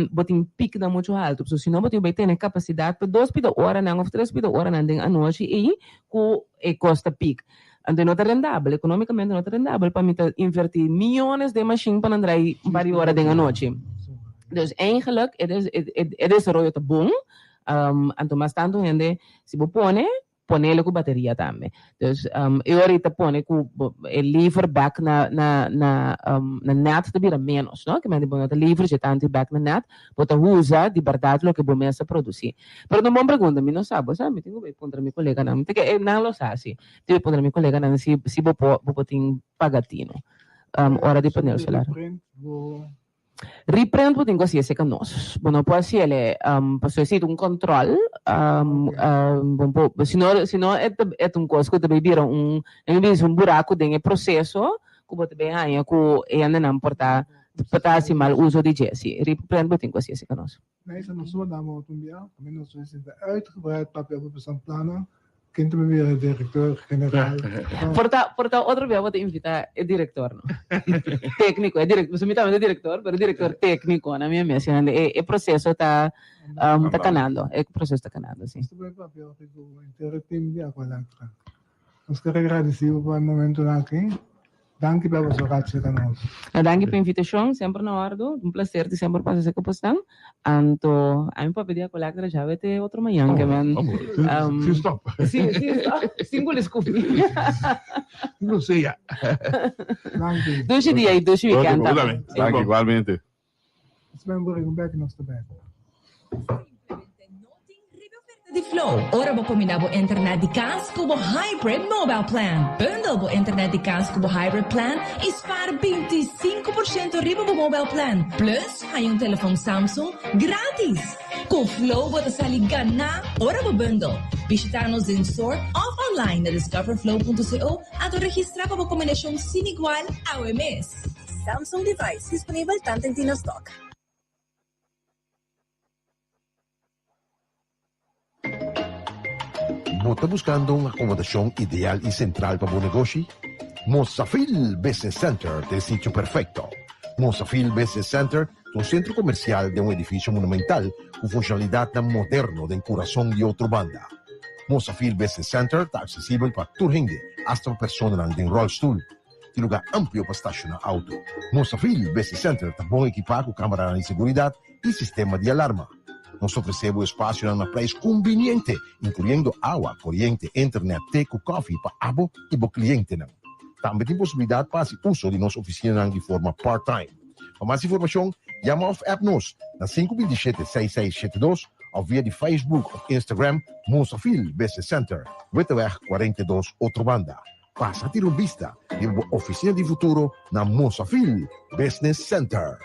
bo tin pieknan muchu haltu. So si no bo tin bai tene kapasidat pa dos pida oranan òf tres pida oranan den anochi ei ku e kos ta piek. Anto no ta rendabel, ekonomikamente no ta rendabel pa mi ta inverti miyones den mashin pa nan drai un par di ora den anochi. Dus eigenlijk e desaroyo ta bon. Anto mas tantu hende si bo pone, ponele ku bateria tambe. Dus e ora ta pone ku e lever bek na na na na net ta bira menos, no? Ke mende bo no ta lever dje tantu bek na net, bo ta usa di bèrdat loke bo mes a produsí. Pero ta un bon pregunta, mi no sa, bo sa? Mi tin ku bai puntra mi koleganan. Mi ta ke nan lo sa si. Mi tin ku bai puntra mi koleganan si si bo por bo por tin pagatino ora di panel solar. Reprint bo tin ku hasi esei ka nos. Bo no por hasi ele pasobra esei ta un kòntròl. Bo por si no si no e ta e ta un kos ku ta bai bira un nan ta bisa un buraku den e proseso ku bo ta bai haña ku e hendenan por ta por ta hasi mal uso di dje. Si, reprint bo tin ku hasi esei ka nos. Meestal nos suma dama otro un bia, kaminda nos ta sinta uitgebreid papia over boso plannen. Ken ta bira director general? Por ta, por ta otro bia bo ta invita e director, no? Técnico, e direc, mi tambe ta director, pero director técnico na mi mes. E, e proceso ta, um, ta canando, e proceso ta canando, sí. Nos ta bai papia hopi cu entero team di Aqualectra. Nos ker agradeci bo pa e momentonan aki. Danki pa boso kat serka nos. Danki pa invitashon, semper na òrdu. Un plaser di semper pasa serka bosnan. Anto ami papia di Aqualectra djawe te otro mañan ke men. Sin stop. Si, sin stop. Sin ku disculpi. Sin grosea. Danki. Dushi dia y dushi weekend tambe. Danki igualmente. Nos ben bori un bek nos ta bek. Simplemente no tin riba e oferta di Flow ora bo combina bo internet di cas cu bo hybrid mobile plan. Bundle bo internet di cas cu bo hybrid plan y spaar 25% riba bo mobile plan. Plus, haña un telefon Samsung gratis! Cu Flow bo ta sali ganá ora bo bundle. Bishita nos den store of online na discoverflow.co anto registra pa bo combinacion sin igual awe mes. Samsung device disponibel tanten tin na stock. Bo ta buskando un akomodashon ideal i sentral pa bo negoshi? Mosafil Business Center ta e sitio perfekto. Mosafil Business Center ta un sentro komersial den un edifisio monumental ku funshonalidatnan moderno den kurason di Otrobanda. Mosafil Business Center ta aksesibel pa tur hende, asta pa personanan den ròlstul. Tin lugar amplio pa stashoná auto. Mosafil Business Center ta bon ekipá ku kameranan di seguridat i sistema di alarma. Nos ta ofresé bo espasionan na preis kumbiniente, inkluyendo awa, koriente, internet, te ku kòfi pa abo i bo klientenan. Tambe tin posibilidat pa hasi uso di nos ofisinanan di forma part-time. Pa mas informashon, yama òf app nos na 527 6672 òf via di Facebook òf Instagram Mosafil Business Center, Witteweg 42, Otrobanda. Pasa tira un bista riba bo oficina di futuro na Mosafil Business Center.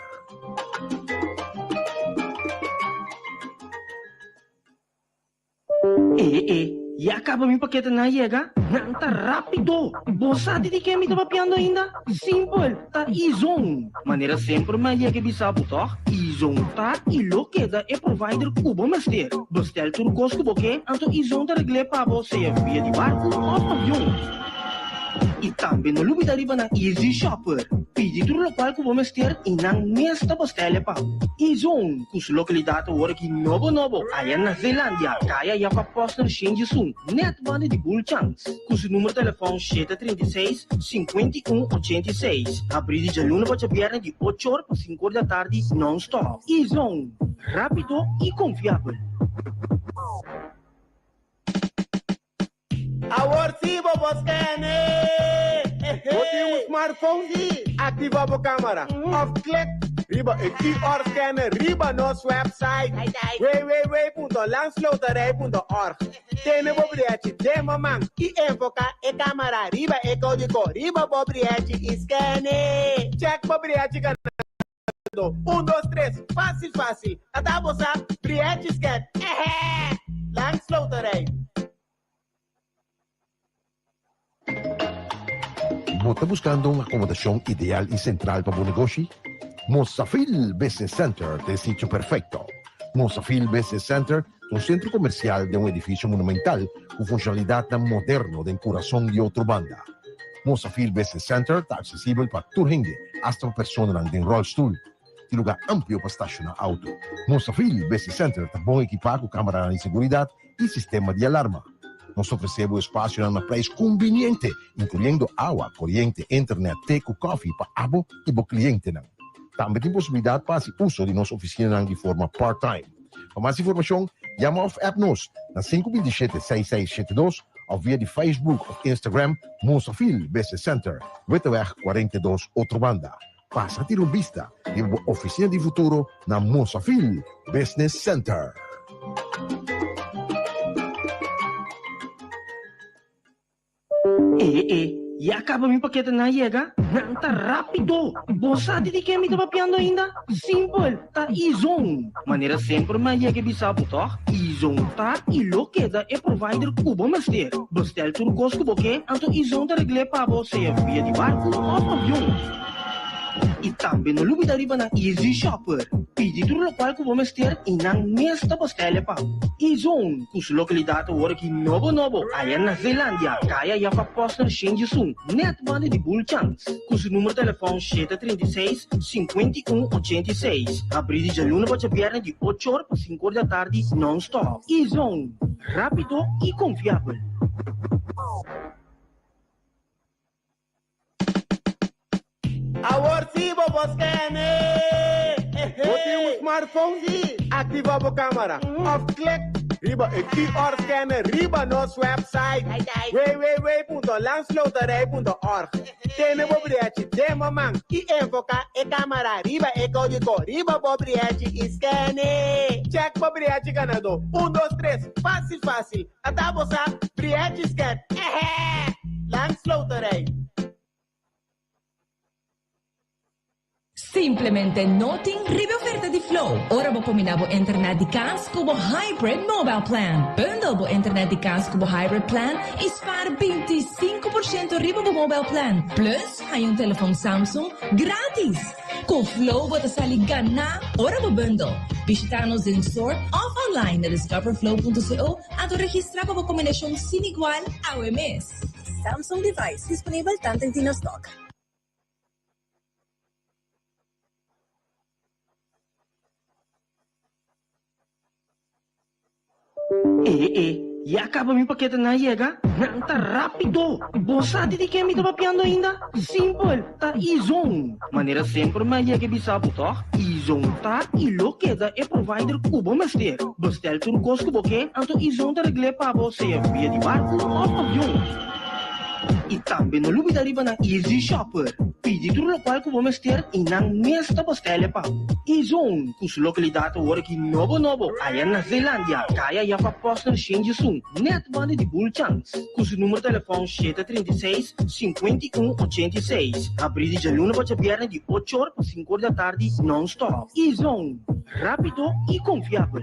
E e, ya caba mi paketenan a yega? Nan ta rapido! Bo sa di di ken mi ta papiando ainda? Simpel, ta Izon! Manera semper mi a yega e bisa bo tòg? Izon ta i lo keda e provider ku bo mester. Bestel tur kos ku bo ke, anto Izon ta regl'é pa bo sea via di barku òf avion. I tambe no lubida riba nan Easy Shopper. Pidi tur lokual ku bo mester i nan mes ta bestel'e pa bo. Izon, ku su lokalidat awor aki nobo nobo aya na Zeelandia, kaya Jacob Posner 101, nèt banda di Bulchans. Ku su numero telefòn 736, 51 86. Habrí di djaluna pa djabièrnè di ocho or pa sinku or di atardi nòn-stòp. Izon, rápido i konfiabel. Awor sí bo por scan-e! Bo tin un smartphone? Sí! Activa bo camera of click riba e QR scanner riba nos website www.landsloterij.org. Tene bo briechi den bo man i enfoká e kamera riba e kódigo riba bo briechi i scan-e! Check bo briechi ganadó. Un, dos, tres, fásil fásil! Ata bo sa, briechi scan! Ehè! Landsloterij. Bo ta buskando un akomodashon ideal i sentral pa bo negoshi? Mosafil Business Center ta e sitio perfekto. Mosafil Business Center ta un sentro komersial den un edifisio monumental ku funshonalidatnan moderno den kurason di Otrobanda. Mosafil Business Center ta aksesibel pa tur hende, asta pa personanan den ròlstul. Tin lugar amplio pa stashoná auto. Mosafil Business Center ta bon ekipá ku kameranan di seguridat i sistema di alarma. Nos ta ofresé bo espasionan na preis kumbiniente, inkluyendo awa, koriente, internet, te ku kòfi pa abo i bo klientenan. Tambe tin posibilidat pa hasi uso di nos ofisinanan di forma part-time. Pa mas informashon, yama òf app nos na 527 6672 òf via di Facebook òf Instagram Mosafil Business Center, Witteweg 42, Otrobanda. Pasa tira un bista riba bo oficina di futuro na Mosafil Business Center. E e, ya caba mi paketenan a yega? Nan ta rapido! Bo sa di di ken mi ta papiando ainda? Simpel, ta Izon! Manera semper mi a yega e bisa bo tòg? Izon ta i lo keda e provider ku bo mester. Bestel tur kos ku bo ke, anto Izon ta regl'é pa bo sea via di barku òf avion. I tambe no lubida riba nan Easy Shopper. Pidi tur lokual ku bo mester i nan mes ta bostel'e pa bo. Izon, ku su lokalidat awor aki nobo nobo aya na Zeelandia, kaya Jacob Posner 101, nèt banda di Bulchans. Ku su numero telefòn 736, 51 86. Habrí di djaluna pa djabièrnè di ocho or pa sinku or di atardi nòn-stòp. Izon, rápido i konfiabel. Awor sí bo por scan-e! Bo tin un smartphone? Sí! Activa bo camara of click riba e QR scanner riba nos website www.landsloterij.org. Tene bo briechi den bo man i enfoca e camara riba e codigo riba bo briechi i scan-e! Check bo briechi ganador! Un, dos, tres, facil facil! Ata bo sa, briechi scan! Ehe! Landsloterij! Simplemente no tin riba e oferta di Flow ora bo combina bo internet di cas cu bo Hybrid Mobile Plan. Bundle bo internet di cas cu bo Hybrid Plan y spaar 25% riba bo mobile plan. Plus haña un telefon Samsung gratis! Cu Flow bo ta sali ganá ora bo bundle. Bishita nos den store of online na discoverflow.co anto registra pa bo combinacion sin igual awe mes. Samsung device disponibel tanten tin na stock. E e, ya caba mi paketenan a yega? Nan ta rapido! Bo sa di di ken mi ta papiando ainda? Simpel, ta E-Zone! Manera semper mi a yega e bisa bo tòg? E-Zone ta i lo keda e provider ku bo mester. Bestel tur kos ku bo ke, anto E-Zone ta regl'é pa bo sea via di barku òf avion. I tambe no lubida riba nan Easy Shopper. Pidi tur lokual ku bo mester i nan mes ta bestel e pa bo. E-Zone, ku su lokalidat awor aki nobo nobo aya na Zeelandia, kaya Jacob Posner Shinjisun, nèt banda di Bulchans. Ku su numero telefòn 736, 51, 86. Habrí di djaluna pa djabièrnè di ocho or pa sinku or di atardi nòn-stòp. E-Zone, rápido i konfiabel.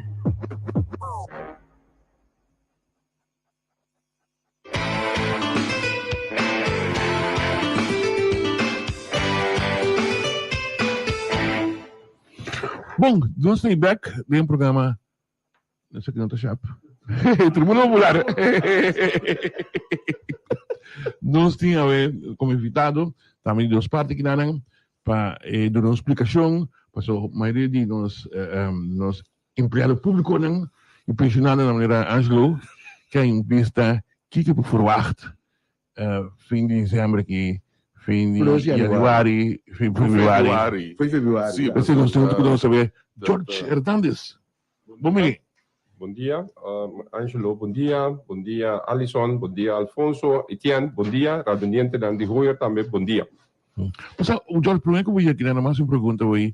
Bon, nos ta bek den programa Esaki no ta shap. Tribuna Popular. Nos tin awe como invitado tambe di dos parti kinanan pa eh, duna un splikashon paso mayoria di nos eh, nos empleado públiconan y pensionadonan manera Angelo ke a bista kiko por verwacht fin di december aki, fin di januari, fin februari. Fin februari. Sí, p'esei nos tin ku nos saber George Hernandez. Bon bini. Bon dia Angelo, bon dia, bon dia Alison, bon dia Alfonso, Etienne, bon dia, radioendientenan di Hoyer tambe, bon dia. Pasobra, George, promé ku bo yega aki, nan a hasi un pregunta hoy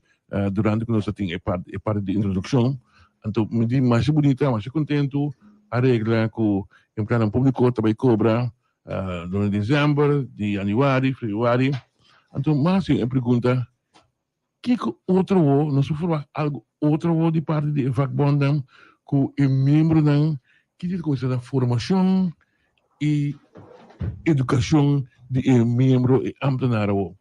durante ku nos a tin e parti e parti di introdukshon. Anto mi di masha bunita, masha kontentu a regla ku empleadonan públiko ta bai kobra durante desèmber, di yanüari, febrüari. Anto mi a hasi e pregunta, kiko otro wo, nos por forma algu otro wo di parti di e vakbondnan ku e miembronan ki ta kuminsá na formashon i edukashon di e miembro e ámtenar awo?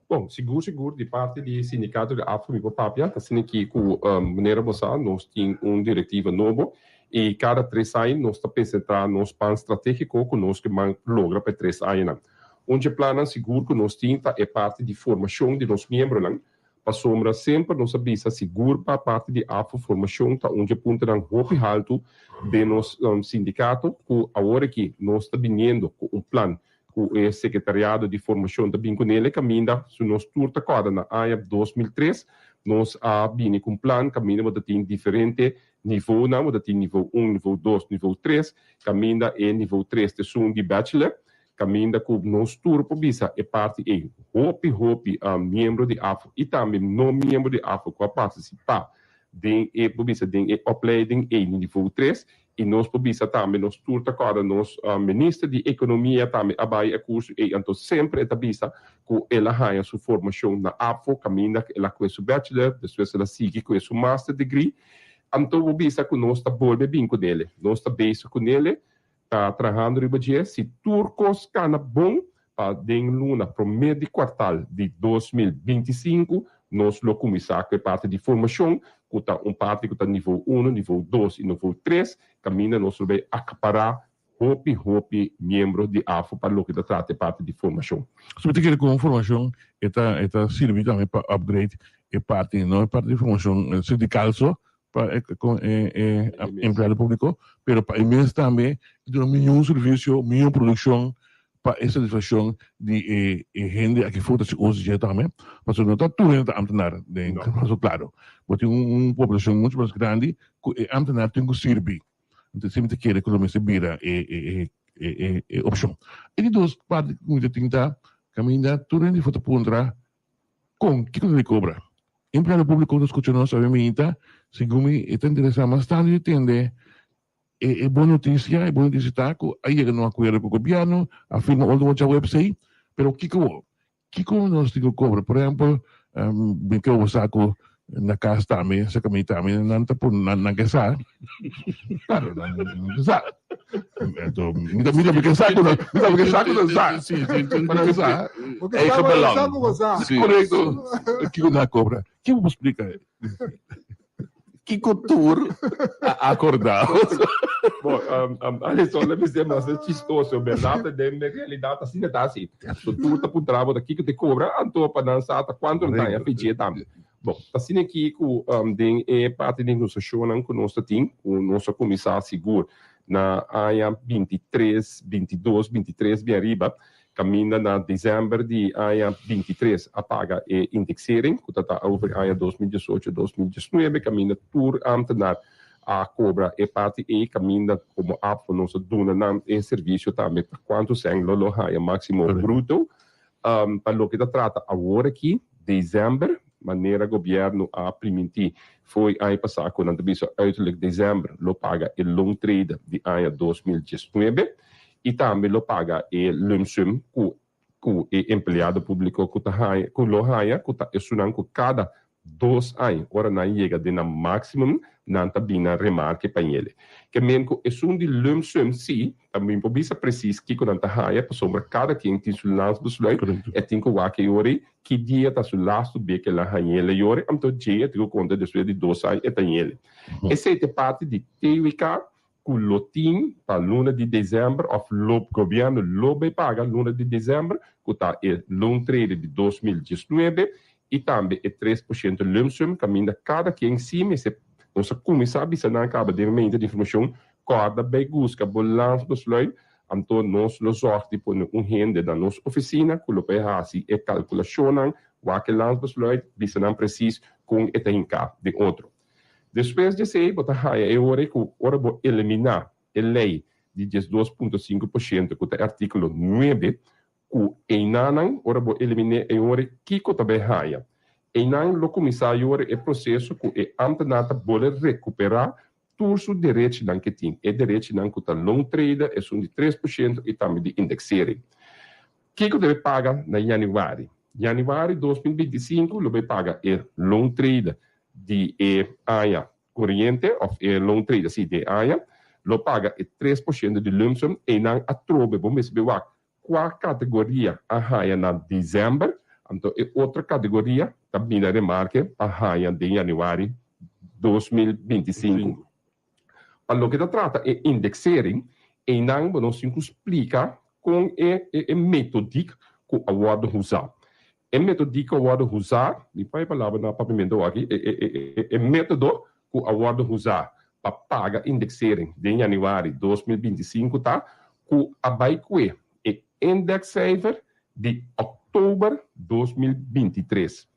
Bon, sigur sigur di parti di sindikato di AFCO mi por papia, ta asina ki ku manera bo sa nos tin un direktiva nobo i kada tres aña nos ta presentá nos plan stratégiko ku nos ke man logra pa e tres añanan. Un dje plannan sigur ku nos tin ta e parti di formashon di nos miembronan, Pasobra semper nos a bisa sigur pa parti di AFO formacion ta un dje puntonan hopi haltu den nos sindicato cu awor aki nos ta biniendo cu un plan cu e secretariado di formacion ta bin cu nele caminda su nos tur ta corda na aña 2003 nos a bini cu un plan caminda bo ta tin diferente niveaunan bo ta tin niveau un, niveau dos, niveau tres caminda e niveau tres ta esun di bachelor Kaminda ku nos tur por bisa e parti ei hopi hopi miembro di AFO i tambe no miembro di AFO ku a partisipá den e por bisa den e opleiding ei di nivo tres i nos por bisa tambe nos tur ta kòrda nos minister di ekonomia tambe a bai e kurso ei anto semper e ta bisa ku el a haña su formashon na AFO kaminda el a kue su bachelor despues el a sigui kue su master degree anto bo bisa ku nos ta bolbe bin kunele nos ta bezig kunele Ta trahando riba dje si tur kos kana bon pa den luna promé di kuartal di 2025 nos lo kuminsá ku e parti di formashon ku ta un parti ku ta nivo uno, nivo dos i nivo tres kaminda nos lo bai akapará hopi hopi miembro di afo pa loke ta trata e parti di formashon. So mi ta kere ku un formashon e ta e ta sirbi tambe pa upgrade e parti no e parti di formashon sindikal so pa e e empleado públiko, pero pa e mes tambe duna mihó servisio, mihó produkshon. pa e satisfakshon di e e hende aki for ta si uso dje tambe, pasobra no ta tur hende ta ambtenaar den paso klaro. Bo tin un poblashon mucho mas grandi ku e ambtenaar tin ku sirbi. Entonces si mi ta kere ku lo mester bira e e e e opshon. E di dos parti ku mi ta tin ta kaminda tur hende for ta puntra kon kiko ta di kobra. Empleado públiko ta skucha nos awe minta, segun mi e ta interesá mas tantu di tende E e bon notisia, e bon notisia ta ku a yega na un akuerdo ku gobièrnu, a firma último djaweps ei, pero kiko bo? Kiko nos tin ku kobra? Por ehèmpel, mi ke bo sa ku na kas tambe, serka mi tambe, nan ta pon, nan nan ke sa, klaro, nan nan ke sa. Anto, mi ta mi ta ke sa ku nan, mi ta ke sa ku nan sa. Sí, sí, sí. Pa nan sa. Bo ke sa, bo sa, bo sa. Korekto. Kiko nan a kobra? Kiko bo splika? Kiko tur a akordá? Bo, Alison, la bis'é mas e chistoso, bèrdat den realidat asina ta hasi. So tur ta puntra bo ta kiko te kobra, anto pa nan sa ta kuantu nan ta haña fich'é tambe. Bo, ta asina aki ku den e parti di negosiashonnan ku nos ta tin, ku nos a kuminsá sigur na aña 23, 22, 23 bien ariba, Kaminda na desèmber di aña 23 a paga e indexering ku ta ta over aña 2018, 2019 kaminda tur ámtenar a kobra e parti ei kaminda komo ABVO nos a duna nan e servisio tambe pa kuantu sèn lo lo haña máksimo bruto. Pa loke ta trata awor aki desèmber manera gobièrnu a primintí fo'i aña pasá ku nan ta bisa uiterlijk desèmber lo paga e loontrede di aña 2019. i tambe lo paga e lumsum ku ku e empleado públiko ku ta haña ku lo haña ku ta esunnan ku kada dos aña ora nan yega den nan máksimum nan ta bin na remarke pa ñele. Ke men ku esun di lumsum si ta bin por bisa presis kiko nan ta haña pasobra kada ken tin su landsbesluit e tin ku wak e ora ei ki dia ta su lastu be ke el a hañele e ora anto dje e tin ku konta despues di dos aña e ta ñele. Esei ta e parti di TWK ku lo tin pa luna di desèmber òf lo gobièrnu lo bai paga luna di desèmber ku ta e loontrede di 2019 i tambe e 3% lumsum kaminda kada ken si mester nos a kuminsá bisa nan kaba den mente di informashon kòrda bai buska bo landsbesluit anto nos lo zòrg di pone un hende na nos ofisina ku lo bai hasi e kalkulashonnan wak e landsbesluit bisa nan presis kon e ta hinká den otro. Despues di esei bo ta haña e ora ku ora bo eliminá e lei di 12.5% ku ta e artíkulo nuebe ku einanan ora bo eliminé e ora kiko ta bai haña. Einan lo kuminsá yora e proseso ku e ámtenar ta bole rekuperá tur su derechinan ke tin, e derechinan ku ta loontrede, esun di 3% i tambe di indexering. Kiko debe paga na yanüari? Yanüari 2025 lo bai paga e loontrede di e aña koriente òf e loontrede si di e aña, lo paga e 3% di lumsum. Einan atrobe bo mester wak kua kategoria a haña na desèmber, anto e otro kategoria ta bini na remarke pa haña den yanüari 2025. Pa loke ta trata e indexering, einan bo nos tin ku splika kon e e metodik ku a wòrdu usá. E metodik ku a wòrdu usá, mi por e palabra na papiamentu aki, e e e e metodo ku a wòrdu usá pa paga indexering den yanüari 2025 ta ku a bai kue e indexcijfer di òktober 2023.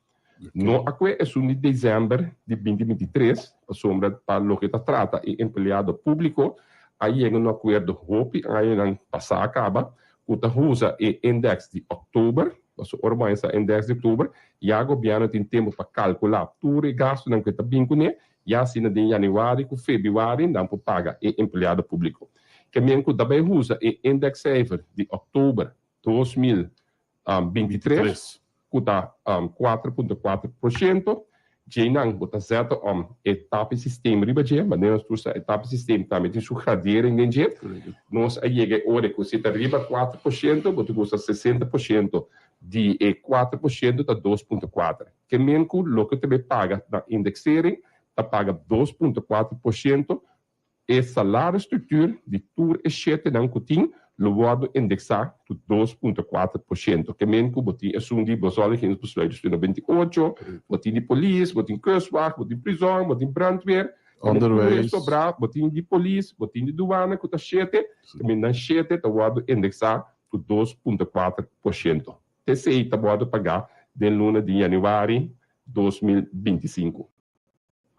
No a kue esun di desèmber di 2023, pasobra pa loke ta trata e empleado públiko a yega un akuerdo hopi añanan pasá kaba ku ta usa e indèks di òktober, pasobra ora bo haña sa indèks di òktober ya gobièrnu tin tempu pa kalkulá tur e gastunan ku e ta bin kuné, ya asina den yanüari ku febrüari nan por paga e empleado públiko. Ke men ku ta bai usa e indèkscijfer di òktober 2023 ku ta 4.4%. Djeinan bo ta zeta om e tapi systeem riba dje, manera nos tur sa e tapi systeem tambe tin su gradering den dje. Nos a yega e ora ku si ta riba 4% bo ta gusta 60% di e 4% ta 2.4. Ke men ku loke ta bay paga na indexering ta paga 2.4% E salarisstructuur di tur e shetenan ku tin lo wòrdu indeksá ku 2.4%. Ke men ku bo tin esun di Bezoldigingsbesluit 2028, bo tin di polis, bo tin kustwacht, bo tin prizòn, bo tin brandweer, ke men tur e sobrá, bo tin di polis, bo tin di duana ku ta shete, ke men nan shete ta wòrdu indeksá. ku 2,4%. Esei ta wòrdu pagá den luna di yanüari 2025.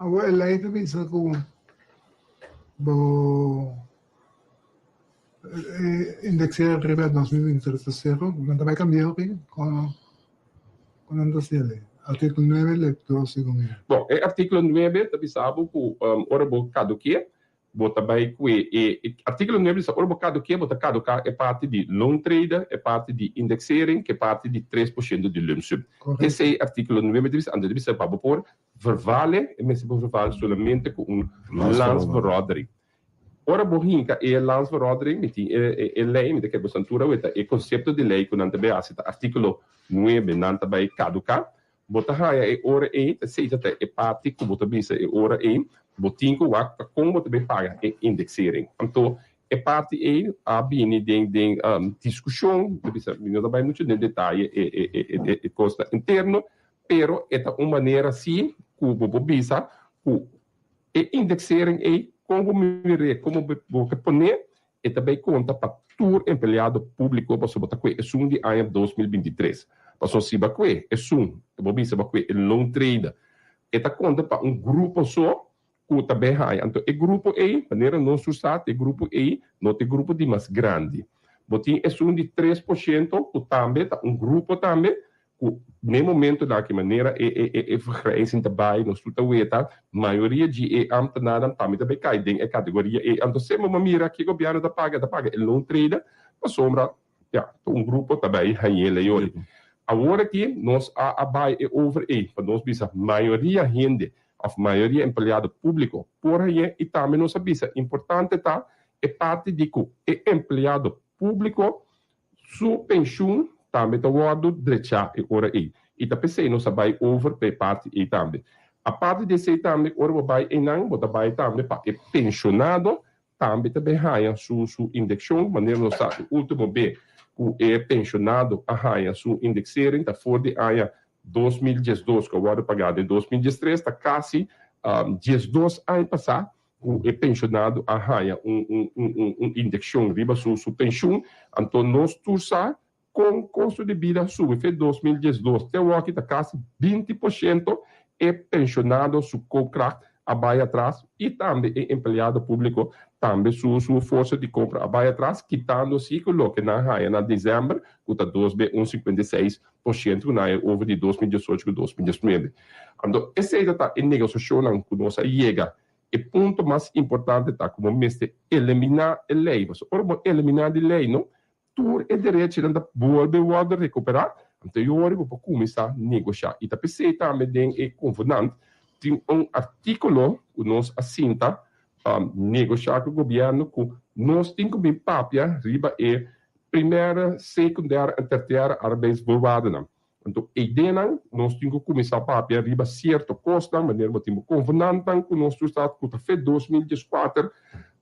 Awor e lei ta bisa ku bo indexera riba 2023 ta sero, nan ta bai kambia hopi kon nan ta hasiel? Artíkulo nuebe lector segun mi. Bon, e artíkulo nuebe ta bisa bo ku ora bo kadukié Bo ta bai ku e e artíkulo nuebe di sa ora bo kaduké bo ta kaduká e parti di loontrede, e parti di indexering ku e parti di 3% di lumpsum. Esei artíkulo nuebe ta bisa, anto ta bisa pa bo por vervale e mester por vervale solamente ku un landsverordening. Ora bo hinka e landsverordening mi tin e e lei mi ta kere bo santura weta e konsepto di lei ku nan ta bai hasi ta artíkulo nuebe nan ta bai kaduká. Bo ta haña e ora ei, esei ta ta e parti ku bo ta bisa e ora ei, bo tin ku wak ta kon bo ta bin paga e indexering. Anto e parti ei a bini den den diskushon, bo ta bisa mi no ta bai muchu den detaye e e e kosnan interno, pero e ta un manera si ku bo por bisa ku e indexering ei kon bo mir'é, komo bo ke pon'é, E ta bay conta pa tur empleado publico pasobra ta cue esun di aña 2023. Pasobra si ba cue esun, bo bisa ba cue e loontrader, e ta conta pa un grupo so cu ta bay haya. Anto e grupo ey, manera nos tur sa, e grupo ey no ta e grupo di mas grandi. Bo tin esun di 3% cu tambe ta un grupo tambe Ku n'e momentonan aki manera e e e e vergrijzing ta bai, nos tur ta weta, mayoria dje e ambtenaarnan tambe ta bai kai den e kategoria ei. Anto semper bo mira ke gobièrnu ta paga, e ta paga e loontrader pasobra ya, ta un grupo ta bai hañ'é leyori. Awor aki nos a a bai e over ei pa nos bisa mayoria hende òf mayoria empleado públiko por hañ'é i tambe nos a bisa importante ta e parti di ku e empleado públiko Su penshun tambe ta wòrdu drechá e ora ei. I ta p'esei nos a bai over pa e parti ei tambe. Aparte di esei tambe, ora bo bai einan, bo ta bai tambe pa e penshonado tambe ta bin haña su su indekshon. Manera nos sa e último be ku e penshonado a haña su indeksering ta for di aña 2012 ku a wòrdu pagá den 2013, ta kasi 12 aña pasá. Ku e penshonado a haña un un un un indekshon riba su su penshun, anto nos tur sa kon kosto di bida subi fe 2012 te awoki ta kasi 20% e penshonado su koopkracht a bai atras i tambe e empleado públiko tambe su su forsa di kompra a bai atras kitando si ku loke nan haña na desèmber ku ta dos be un 56% ku nan haña over di 2018 ku 2019. Anto esei ta ta e negosiashonnan ku nos a yega. E punto mas importante ta ku bo mester eliminá e lei. Pasobra ora bo eliminá di lei no, tur e derechinan ta bolbe wòrdu rekuperá. Anto e ora bo por kuminsá negoshá. I ta p'esei tambe den e konvenant tin un artíkulo ku nos a sinta pa negoshá ku gobièrnu ku nos tin ku bin papia riba e primèra, sekundèra en tertièra arbeidsvoorwaardennan. Anto eidenan nos tin ku kuminsá papia riba sierto kosnan, manera bo tin bo konvenantnan ku nos tur sa ku ta fe 2014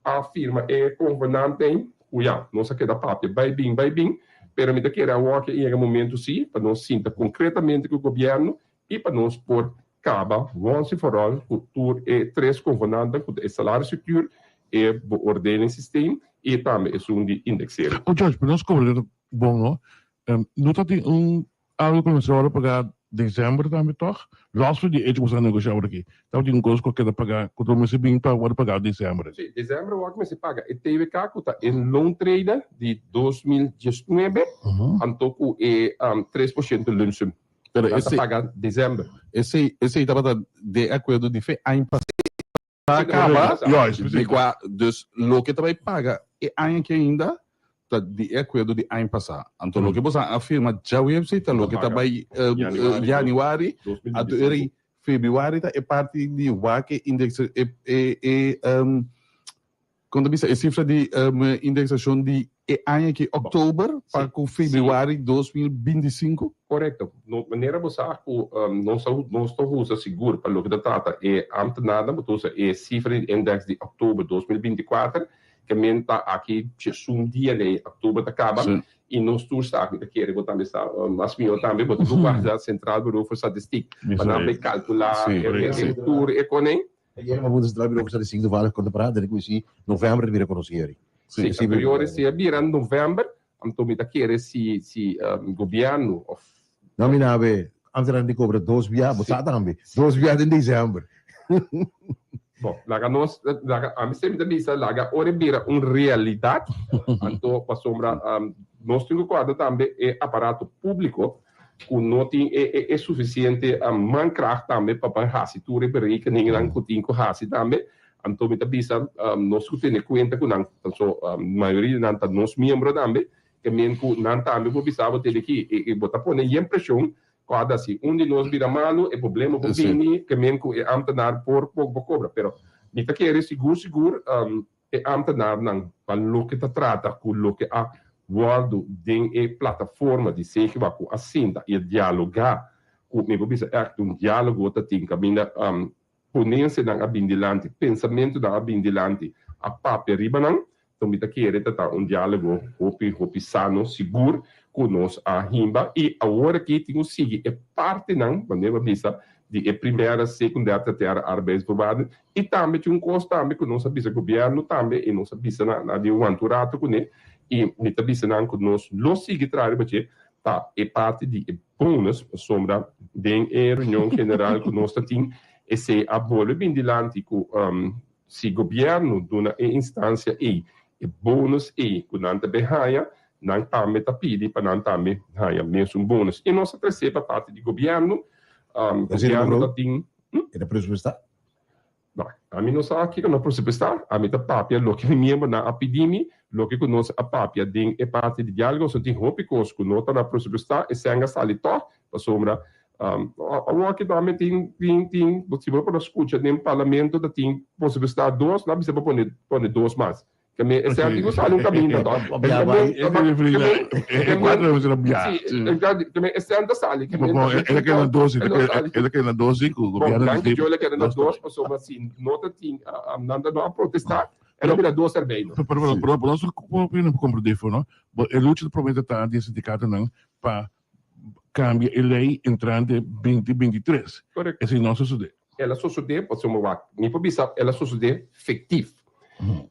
a firma e konvenant ei, ku ya, nos a keda papia bai bin bai bin, pero mi ta kere awor ke yega momentu si pa nos sinta konkretamente ku gobièrnu i pa nos por kaba once for all ku tur e tres konvenantnan ku ta e salarisstructuur, e beoordelingssysteem i tambe esun di indexering. O George, pa nos komprende bon no, No ta tin un algo ku mester wòrdu pagá desèmber tambe tòg? Lòs for di echo ku sa negoshá awor aki, tabatin un kos ku a keda pagá ku ta mester bin pa wòrdu pagá desèmber. Sí, desèmber wòrdu mester paga e TWK ku ta e loontrede di 2019 anto ku e 3% lumpsum. Pero Nan ta esei paga desèmber. esei esei tabata de akuerdo di fe aña pasá. Caba, di cua dus loke ta bay paga e aña aki ainda ta di e acuerdo di aña pasa. Anto loke boso a firma djaweps ta loke ta bay januari, anto e rei februari ta e parti di wak e index e e con ta bisa e cifra di indexacion di e aña aki oktober pa ku februari 2025? Korekto. No, manera bo sa ku nos a nos ta usa sigur pa loke ta trata e ambtenaarnan, bo ta usa e sifra di indeks di oktober 2024, ke men ta aki djesun dia den oktober ta kaba, i nos tur sa, mi ta kere bo tambe sa mas mihó tambe, bo ta ku wak Centraal Bureau voor Statistiek pa nan bay kalkulá e tur e konen. Ayer mi a puntra Centraal Bureau voor Statistiek toevallig kon ta pará, den ku si november ta bira konosí eri. Sí, anterior si a bira november. Anto mi ta kere si si gobièrnu òf. No mi nabe, ambtenaar di kobra dos bia, bo sa tambe, dos bia den december. Bon, laga nos, laga, ami semper ta bisa, laga ora e bira un realidat, anto pasobra nos tin ku kòrda tambe e aparato públiko ku no tin e e e sufisiente mankracht tambe pa por hasi tur e berekeningennan ku tin ku hasi tambe. Anto mi ta bisa nos ku tene kuenta ku nan, paso mayoria di nan ta nos miembro tambe, ke men ku nan tambe por bisa bo tene ki i bo ta pone yen preshon kòrda si un di nos bira malu e problema por bini ke men ku e ámtenar por por kobra. Pero mi ta kere sigur sigur e ámtenarnan pa loke ta trata ku loke a wòrdu den e plataforma di Segiba ku a sinta i a dialogá ku mi por bisa ègt un diálogo ta tin kaminda Ponensianan a bin dilanti, pensamentunan a bin dilanti, a papia riba nan, enton mi ta kere ta ta un dialogo hopi hopi sano, sigur ku nos a himba i awor aki tin ku sigui e partinan, manera mi a bisa, di e primera, sekundera, tertera arbeidsvoorwaarden i tambe tin un kos tambe ku nos a bisa gobièrnu tambe i nos a bisa na na di wanta un rato kuné i mi ta bisa nan ku nos lo sigui traha riba dje ta e parti di e bonus pasobra den e reunion general ku nos ta tin esei a bolbe bin dilanti ku si gobièrnu duna e instansia ei e bonus ei ku nan ta bin haña nan tambe ta pidi pa nan tambe haña mesun bonus i nos a tres'é pa parti di gobièrnu gobièrnu ta tin. E ta presupuestá? No, ami no sa kiko no presupuestá. Ami ta papia loke mi miembronan a pidi mi, loke ku nos a papia den e parti di diálogo. So tin hopi kos ku no ta na presupuestá, e sèn a sali tòg, pasobra awor aki tambe tin, tin, tin, si bo por a skucha den parlamento ta tin presupuestá dos, nan a bisa pa pone, pone dos mas. Ke me e sèn tin ku sali un kaminda tòg. Ke me e sèn ta sali. Ke me El a keda na dos, el a keda na dos i ku gobièrnu Bon, danki Dios el a keda na dos pasobra si no ta tin nan ta no a protestá el a bira dos erbij. Pero pero pero nos por komprendé for no e lucha ta promete ta di e sindikatonan pa kambia e lei entrante binti 23. Korekto. Esei no a sosodé. El a sosodé, pasobra wak, mi por bisa el a sosodé fektif.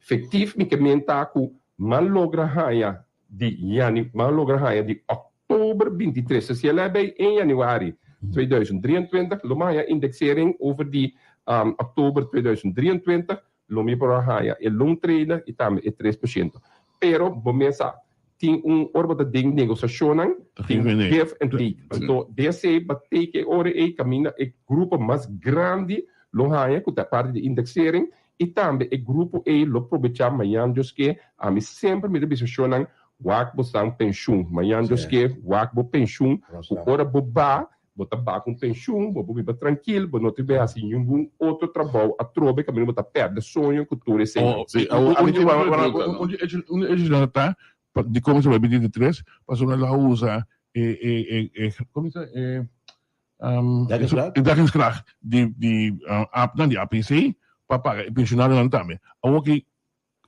Fektif mi ke men ta ku m'a logra haña di janu, m'a logra haña di òktober 23, si el a bay en januari 2023, lo m'a haña indexering over di òktober 2023, Lo mi por a haña e loontrainer i tambe e 3%. Pero bo mes sa, tin un ora bo ta den negosiashonnan, tin give and take. Anto DC ba take e ora ei kaminda e grupo mas grandi lo haña ku ta parti di indexering i tambe e grupo ei lo probechá mañan Dios ke. Ami semper mi ta bisa shonnan wak bo san penshun. Mañan Dios ke wak bo penshun ku ora bo ba Bo ta bak un penshun, bo por biba trankil, bo no tin be hasi ningun otro trabou atrobe kaminda bo ta pèrdè soño ku tur eseinan. Oh, sí. Awor, ami tin un di echo, un di echonan ta pa dikon mi ta bai 23, pasobra lo a usa e e e e komo ta e Dekkingskracht? E dekkingskracht di di app nan di APC pa paga e penshonarionan tambe. Awor ki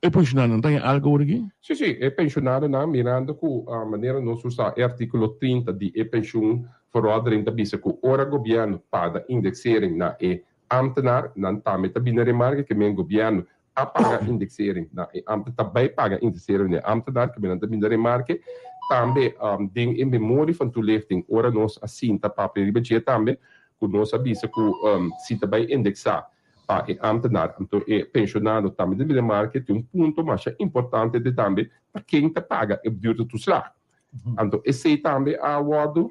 E pensionadonan ta haña algo awor aki? Sí, sí, e pensionadonan, mirando ku manera nos usa e artíkulo 30 di e pensioen verordening ta bisa ku ora gobièrnu paga indexering na e ámtenar, nan tambe ta bini remarke ke men gobièrnu a paga indexering na e ámtenar, ta bai paga indexering na e ámtenar, ke men nan ta bini remarke. Tambe den e memorie van toelichting ora nos a sinta papia riba dje tambe ku nos a bisa ku si ta bai indexá Pa e ámtenar, anto e penshonado tambe ta bira marke tin un punto masha importante te tambe ta ken ta paga e duurtetoeslag. Anto esei tambe a wòrdu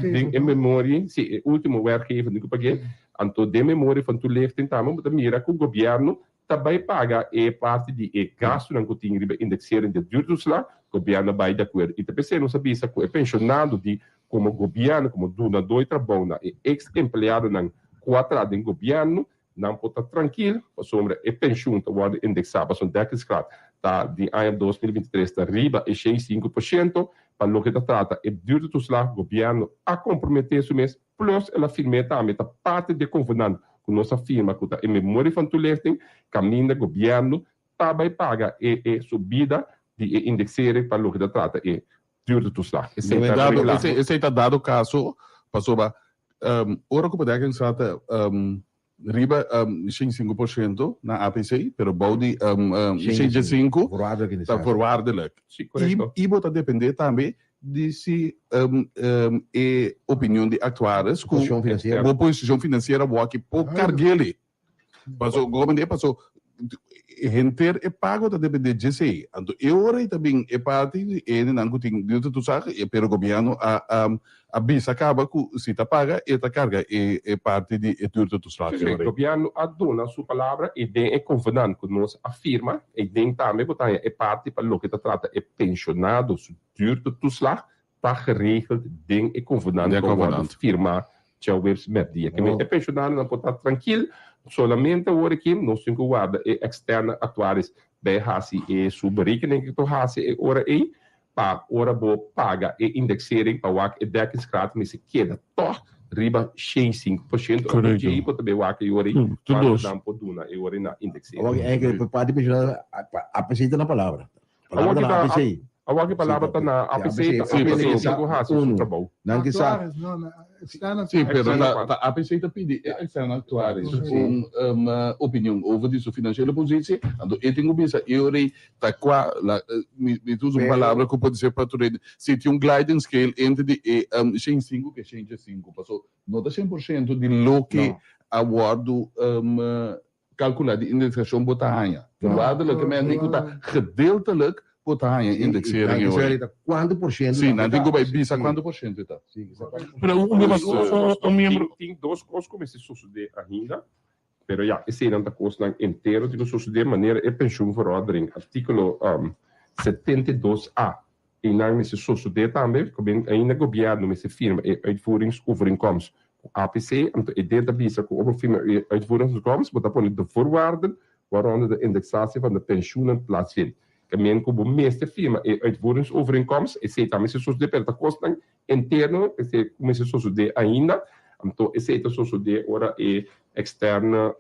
den e memorie, si e último werkgever di ku pag'é, anto den memorie van toelichting tambe bo ta mira ku gobièrnu ta bai paga e parti di e gastunan ku tin riba indexering di e duurtetoeslag, gobièrnu a bai di akuerdo. I ta p'esei nos a bisa ku e penshonado di Komo gobièrnu, komo dunadó di trabou na e eks empleadonan ku a traha den gobièrnu, nan por ta trankil pasobra e penshun ta wòrdu indeksá pasobra dekkingsgraad ta di aña 2023 ta riba e 6,5% Pa loke ta trata e duurtetoeslag, gobièrnu a komprometé su mes plus el a firm'é tambe ta parti di e konvenant ku nos a firma ku ta e memorie van toelichting kaminda gobièrnu ta bai paga e e subida di e indexering pa loke ta trata e duurtetoeslag. Esei ta reglá. Esei ta dado kaso pasobra ora ku bedekkingsraad ta. Riba 5% na APC, pero bou di 105 ta voorwaardelijk. I bo ta depende tambe di si e opinion di actuaris ku bo posishon finansiera bo aki por karg'el. Paso gomente paso henter e pago ta depende dje esei. Anto e ora ei ta bin e parti di e hendenan ku tin duurte toeslag, pero gobièrnu a a bisa kaba ku si ta paga e ta karga e e parti di e duurte toeslag. Sí, sí, gobièrnu a duna su palabra i den e konvenant ku nos a firma ei den tambe bo ta haña e parti pa loke ta trata e penshonado su duurte toeslag ta geregeld den e konvenant ku a wòrdu firmá djaweps mèrdia. Ke men e penshonadonan por ta trankil, solamente awor aki nos tin ku warda e eksterne aktuaris bai hasi e su berekening ku ta hasi e ora ei pa ora bo paga e indexering pa wak e dekkingsgraad mester keda tòg riba 105%. Ora djei bo ta bai wak e ora ei kuantu nan por duna e ora ei na indexering. Awor aki e parti penshonado APC ta na palabra. Palabra ta na APC. Awor ki palabra ta na APC ta APC tin ku hasi su trabou. Nan ki sa. Sí, pero ta APC ta pidi e externe actuaris un opinion over di su financiële positie, anto e tin ku bisa e ora ei ta kua, mi ta usa un palabra ku por ser pa tur hende, si tin un gliding scale entre di e 105 ku e 105, paso no ta 100% di loke a wòrdu Kalkulá di indexacion bo ta haña. Voorwaardelijke men di ku ta gedeeltelijk bo ta haña indexering e ora. Kuantu por shento Sí, nan tin ku bai bisa kuantu por shento e ta. Pero un un miembro. Tin dos kos ku mester sosodé ainda, pero ya, eseinan ta kosnan entero tin ku sosodé manera e pensioenverordening, artíkulo 72 a, Einan mester sosodé tambe ku ben ainda gobièrnu mester firma e uitvoeringsovereenkomst ku APC. Anto e den ta bisa ku ora bo firma e uitvoeringsovereenkomst bo ta pone de voorwaarden waaronder de indexatie van de pensioenen plaatsvindt. Ke men ku bo mester firma e uitvoeringsovereenkomst, esei ta mester sosodé pero ta kosnan interno esei ku mester sosodé ainda. Anto esei ta sosodé ora e Externe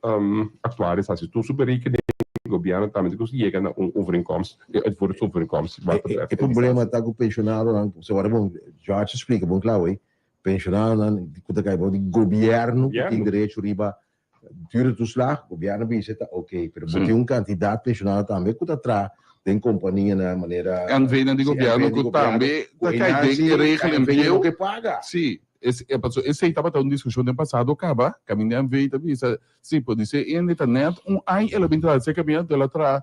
actuaris haci tur su berekening, gobierno tambe tin cu yega na un overeenkomst, e uitvoeringsovereenkomst wat betreft E problema ta cu pensionadonan, so wak bon, George a splica bon clau ey, pensionadonan cu ta cay bou di gobierno cu tin derecho riba duur toeslag, gobierno bisa ta ok, pero bo tin un cantidad pensionado tambe cu ta traha den companianan manera NV-nan di gobierno cu tambe ta cay den e regeling bieu. Si. Paso esei tabata un diskushon den pasado kaba, kaminda NV ta bisa, si, podisé hende ta nèt un aña el a bin traha serka mi, anto el a traha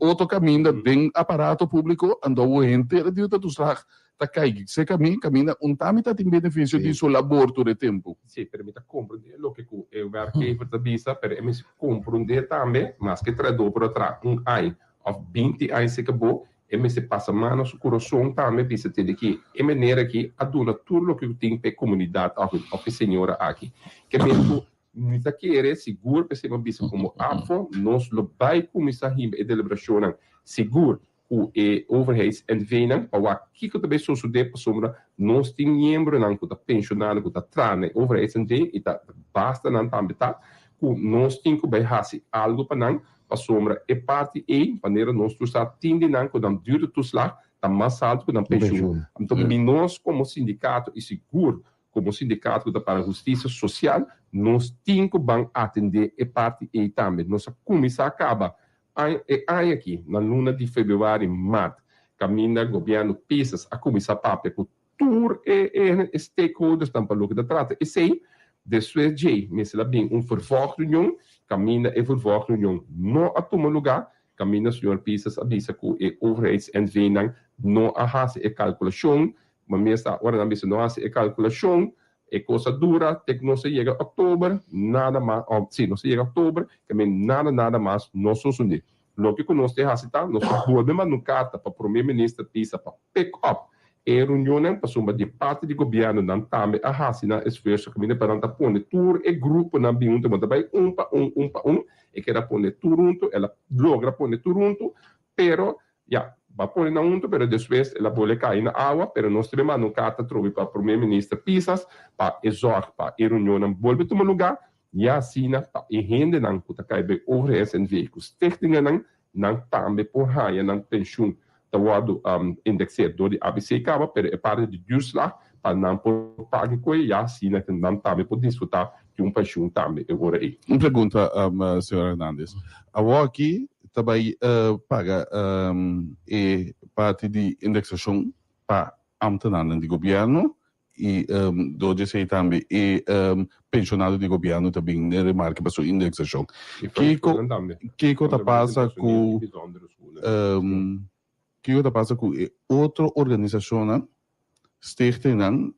otro kaminda den aparato públiko, anto awor henter di toeslag ta kai serka mi, kaminda un tambe ta tin benefisio di su labor tur e tempu. Si, pero mi ta komprendé loke ku e werkgever ta bisa, pero e mester komprendé tambe, maske trahadó por a traha un aña òf binti aña serka bo, E mester pasa man na su kurason tambe bisa tende ki e meneer aki a duna tur loke ku tin pa e komunidat aki òf e señora aki. Ke men ku mi ta kere sigur p'esei mi a bisa komo APFO nos lo bai kuminsá hiba e deliberashonnan sigur ku e overheids NV-nan pa wak kiko ta bai sosodé pasobra nos tin miembronan ku ta penshonado ku ta traha na e overheids NV i ta basta nan tambe ta ku nos tin ku bai hasi algu pa nan Pasobra e parti ei, manera nos tur sa, tin di nan ku nan duurtoeslag ta mas altu ku nan penshun. Anto mi nos komo sindikato i sigur komo sindikato ku ta para hustisia sosial, nos tin ku ban atendé e parti ei tambe. Nos a kuminsá kaba aña e aña aki na luna di februari, mart, kaminda gobièrnu Pisas a kuminsá papia ku Tur e stakeholdersnan pa loke ta trata esei, despues djei mester a bin un vervolgreunion, kaminda e vervolgreunion no a tuma lugá, kaminda señor Pisas a bisa ku e overheids-NV-nan no a hasi e kalkulashon, ma mes ta ora nan bisa no hasi e kalkulashon, e kos a dura te ku nos a yega òktober, nada mas, òf si, nos a yega òktober, ke men nada nada mas no sosodé. Loke ku nos te hasi ta, nos ta bolbe manda un karta pa Prome Minister Pisa pa pick up e reunionnan pasobra di parti di gobièrnu nan tambe a hasi nan esfuerso kaminda pa nan ta pone tur e gruponan bin huntu, bo ta bai un pa un, un pa un, e keda pone tur huntu, el a logra pone tur huntu, pero ya, bo a pone nan huntu pero despues el a bolbe kai na awa, pero nos ta manda un karta atrobe pa Prome Minister Pisas pa e zòrg pa e reunionnan bolbe tuma lugá Ya asina pa e hendenan ku ta kai bai over e SNV ku stichtingennan, nan tambe por haña nan penshun ta wòrdu indekseer dor di ABC kaba, pero e parti di duurslag pa nan por paga koe ya asina ku nan tambe por disfrutá. tin un penshun tambe e ora ei. Un pregunta, señor Hernandez. Awor aki ta bai paga e parti di indexacion pa ambtenarnan di gobierno y door di esey tambe e pensionado di gobierno ta bin den remarke pa su indexacion. Kico kico ta pasa cu kico ta pasa cu e otro organisacionnan, stichtingnan,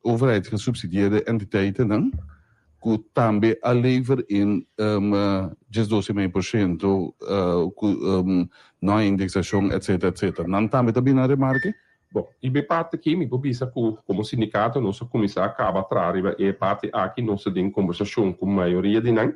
overheid gesubsidieerde entiteitennan cu tambe a lever in diesdos y mei por ciento cu no a indexacion etcetera etcetera. Nan tambe ta bin na remarke? Bon, riba e parti aki mi por bisa cu como sindicato nos a cuminsa a caba traha riba e parti aki, nos ta den conversacion cu mayoria di nan.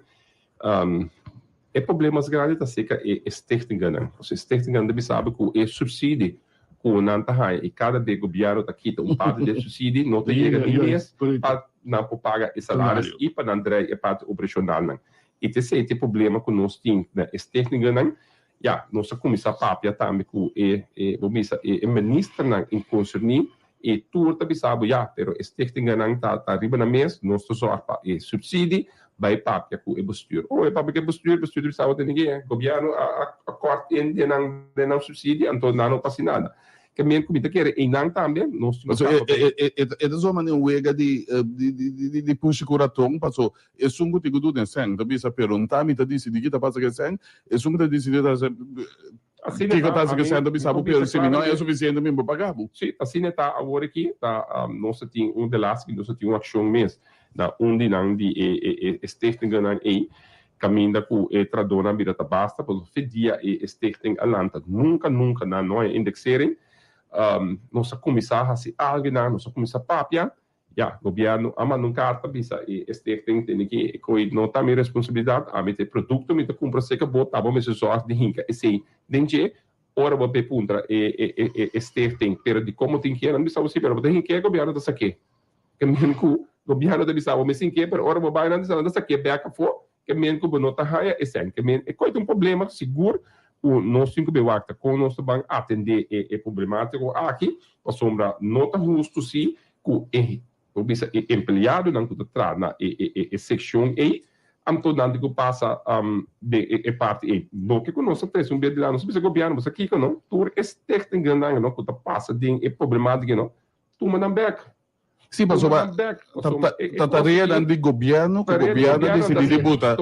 E problema mas grandi ta acerca e stichtingennan. Pasobra e stichtingennan ta bisa bo cu e subsidie cu nan ta haña y cada be gobierno ta kita un parti di e subsidie no ta yega ni mes pa nan por paga e salaris y pa nan draai e parti operacionalnan. Y ta esey ta e problema cu nos tin na e stichtingennan. Ya, nos a kuminsá papia tambe ku e, e, bo bisa, e, e ministernan in konserní i tur ta bisa bo, ya, pero e stichtingennan ta, ta riba nan mes, nos ta zòrg pa e supsidi bai papia ku e bestuur. Oh, e papia ku e bestuur, bestuur ta bisa bo tene ke gobièrnu a, a, a kòrt in den nan, den nan supsidi, anto nan no ta hasi nada. Ke men ku mi ta kere einan tambe, nos tin ku Paso e, e, e, e, e ta zoma den un wega di, di, di, di, di pushi ku raton, paso Esun ku tin ku duna e sèn ta bisa, pero nta mi ta disidí ki ta pasa ku e sèn. Esun ku ta disidí ta hasi kiko ta hasi ku e sèn ta bisa bo, pero si mi no haña sufisiente mi por paga bo. Sí, asina e ta awor aki. Ta nos ta tin un de laatste nos ta tin un akshon mes na un di nan di e e stichtingennan ei kaminda ku e trahadónan bira ta basta pasobra fe dia e stichting a lanta nunka nunka nan no haña indexering. Nos a kuminsá hasi algu nan, nos a kuminsá papia. Ya, gobièrnu a manda un karta bisa e stichting tene ki e koe no ta mi responsabilidat, ami ta e produkto mi ta kumpra seka bo, ta bo mester zòrg di hinka esei den dje, ora bo be puntra e e e stichting pero dikon bo tin ke, nan bisa bo si pero bo ta hink'é gobièrnu ta sak'é, ke men ku gobièrnu ta bisa bo mester hink'é pero ora bo bai nan ta bisa nan ta sak'é bèk afó, Ke men ku bo no ta haña esei. Ke men e koi ta un problema sigur ku nos tin ku be wak ta kon nos ta ban atendé e e problemátiko aki, pasobra no ta hustu si ku e bo bisa e empleadonan ku ta traha na e e e sekshon ei anto nan tin ku pasa den e e parti ei. Loke ku nos a trese un bes dilanti nos a bisa gobièrnu bo sa kiko no tur e stichtingennan no ku ta pasa den e problemátiko no tuma nan bèk. Sí, pasobra ta tareanan di gobièrnu ku gobièrnu a disidí di buta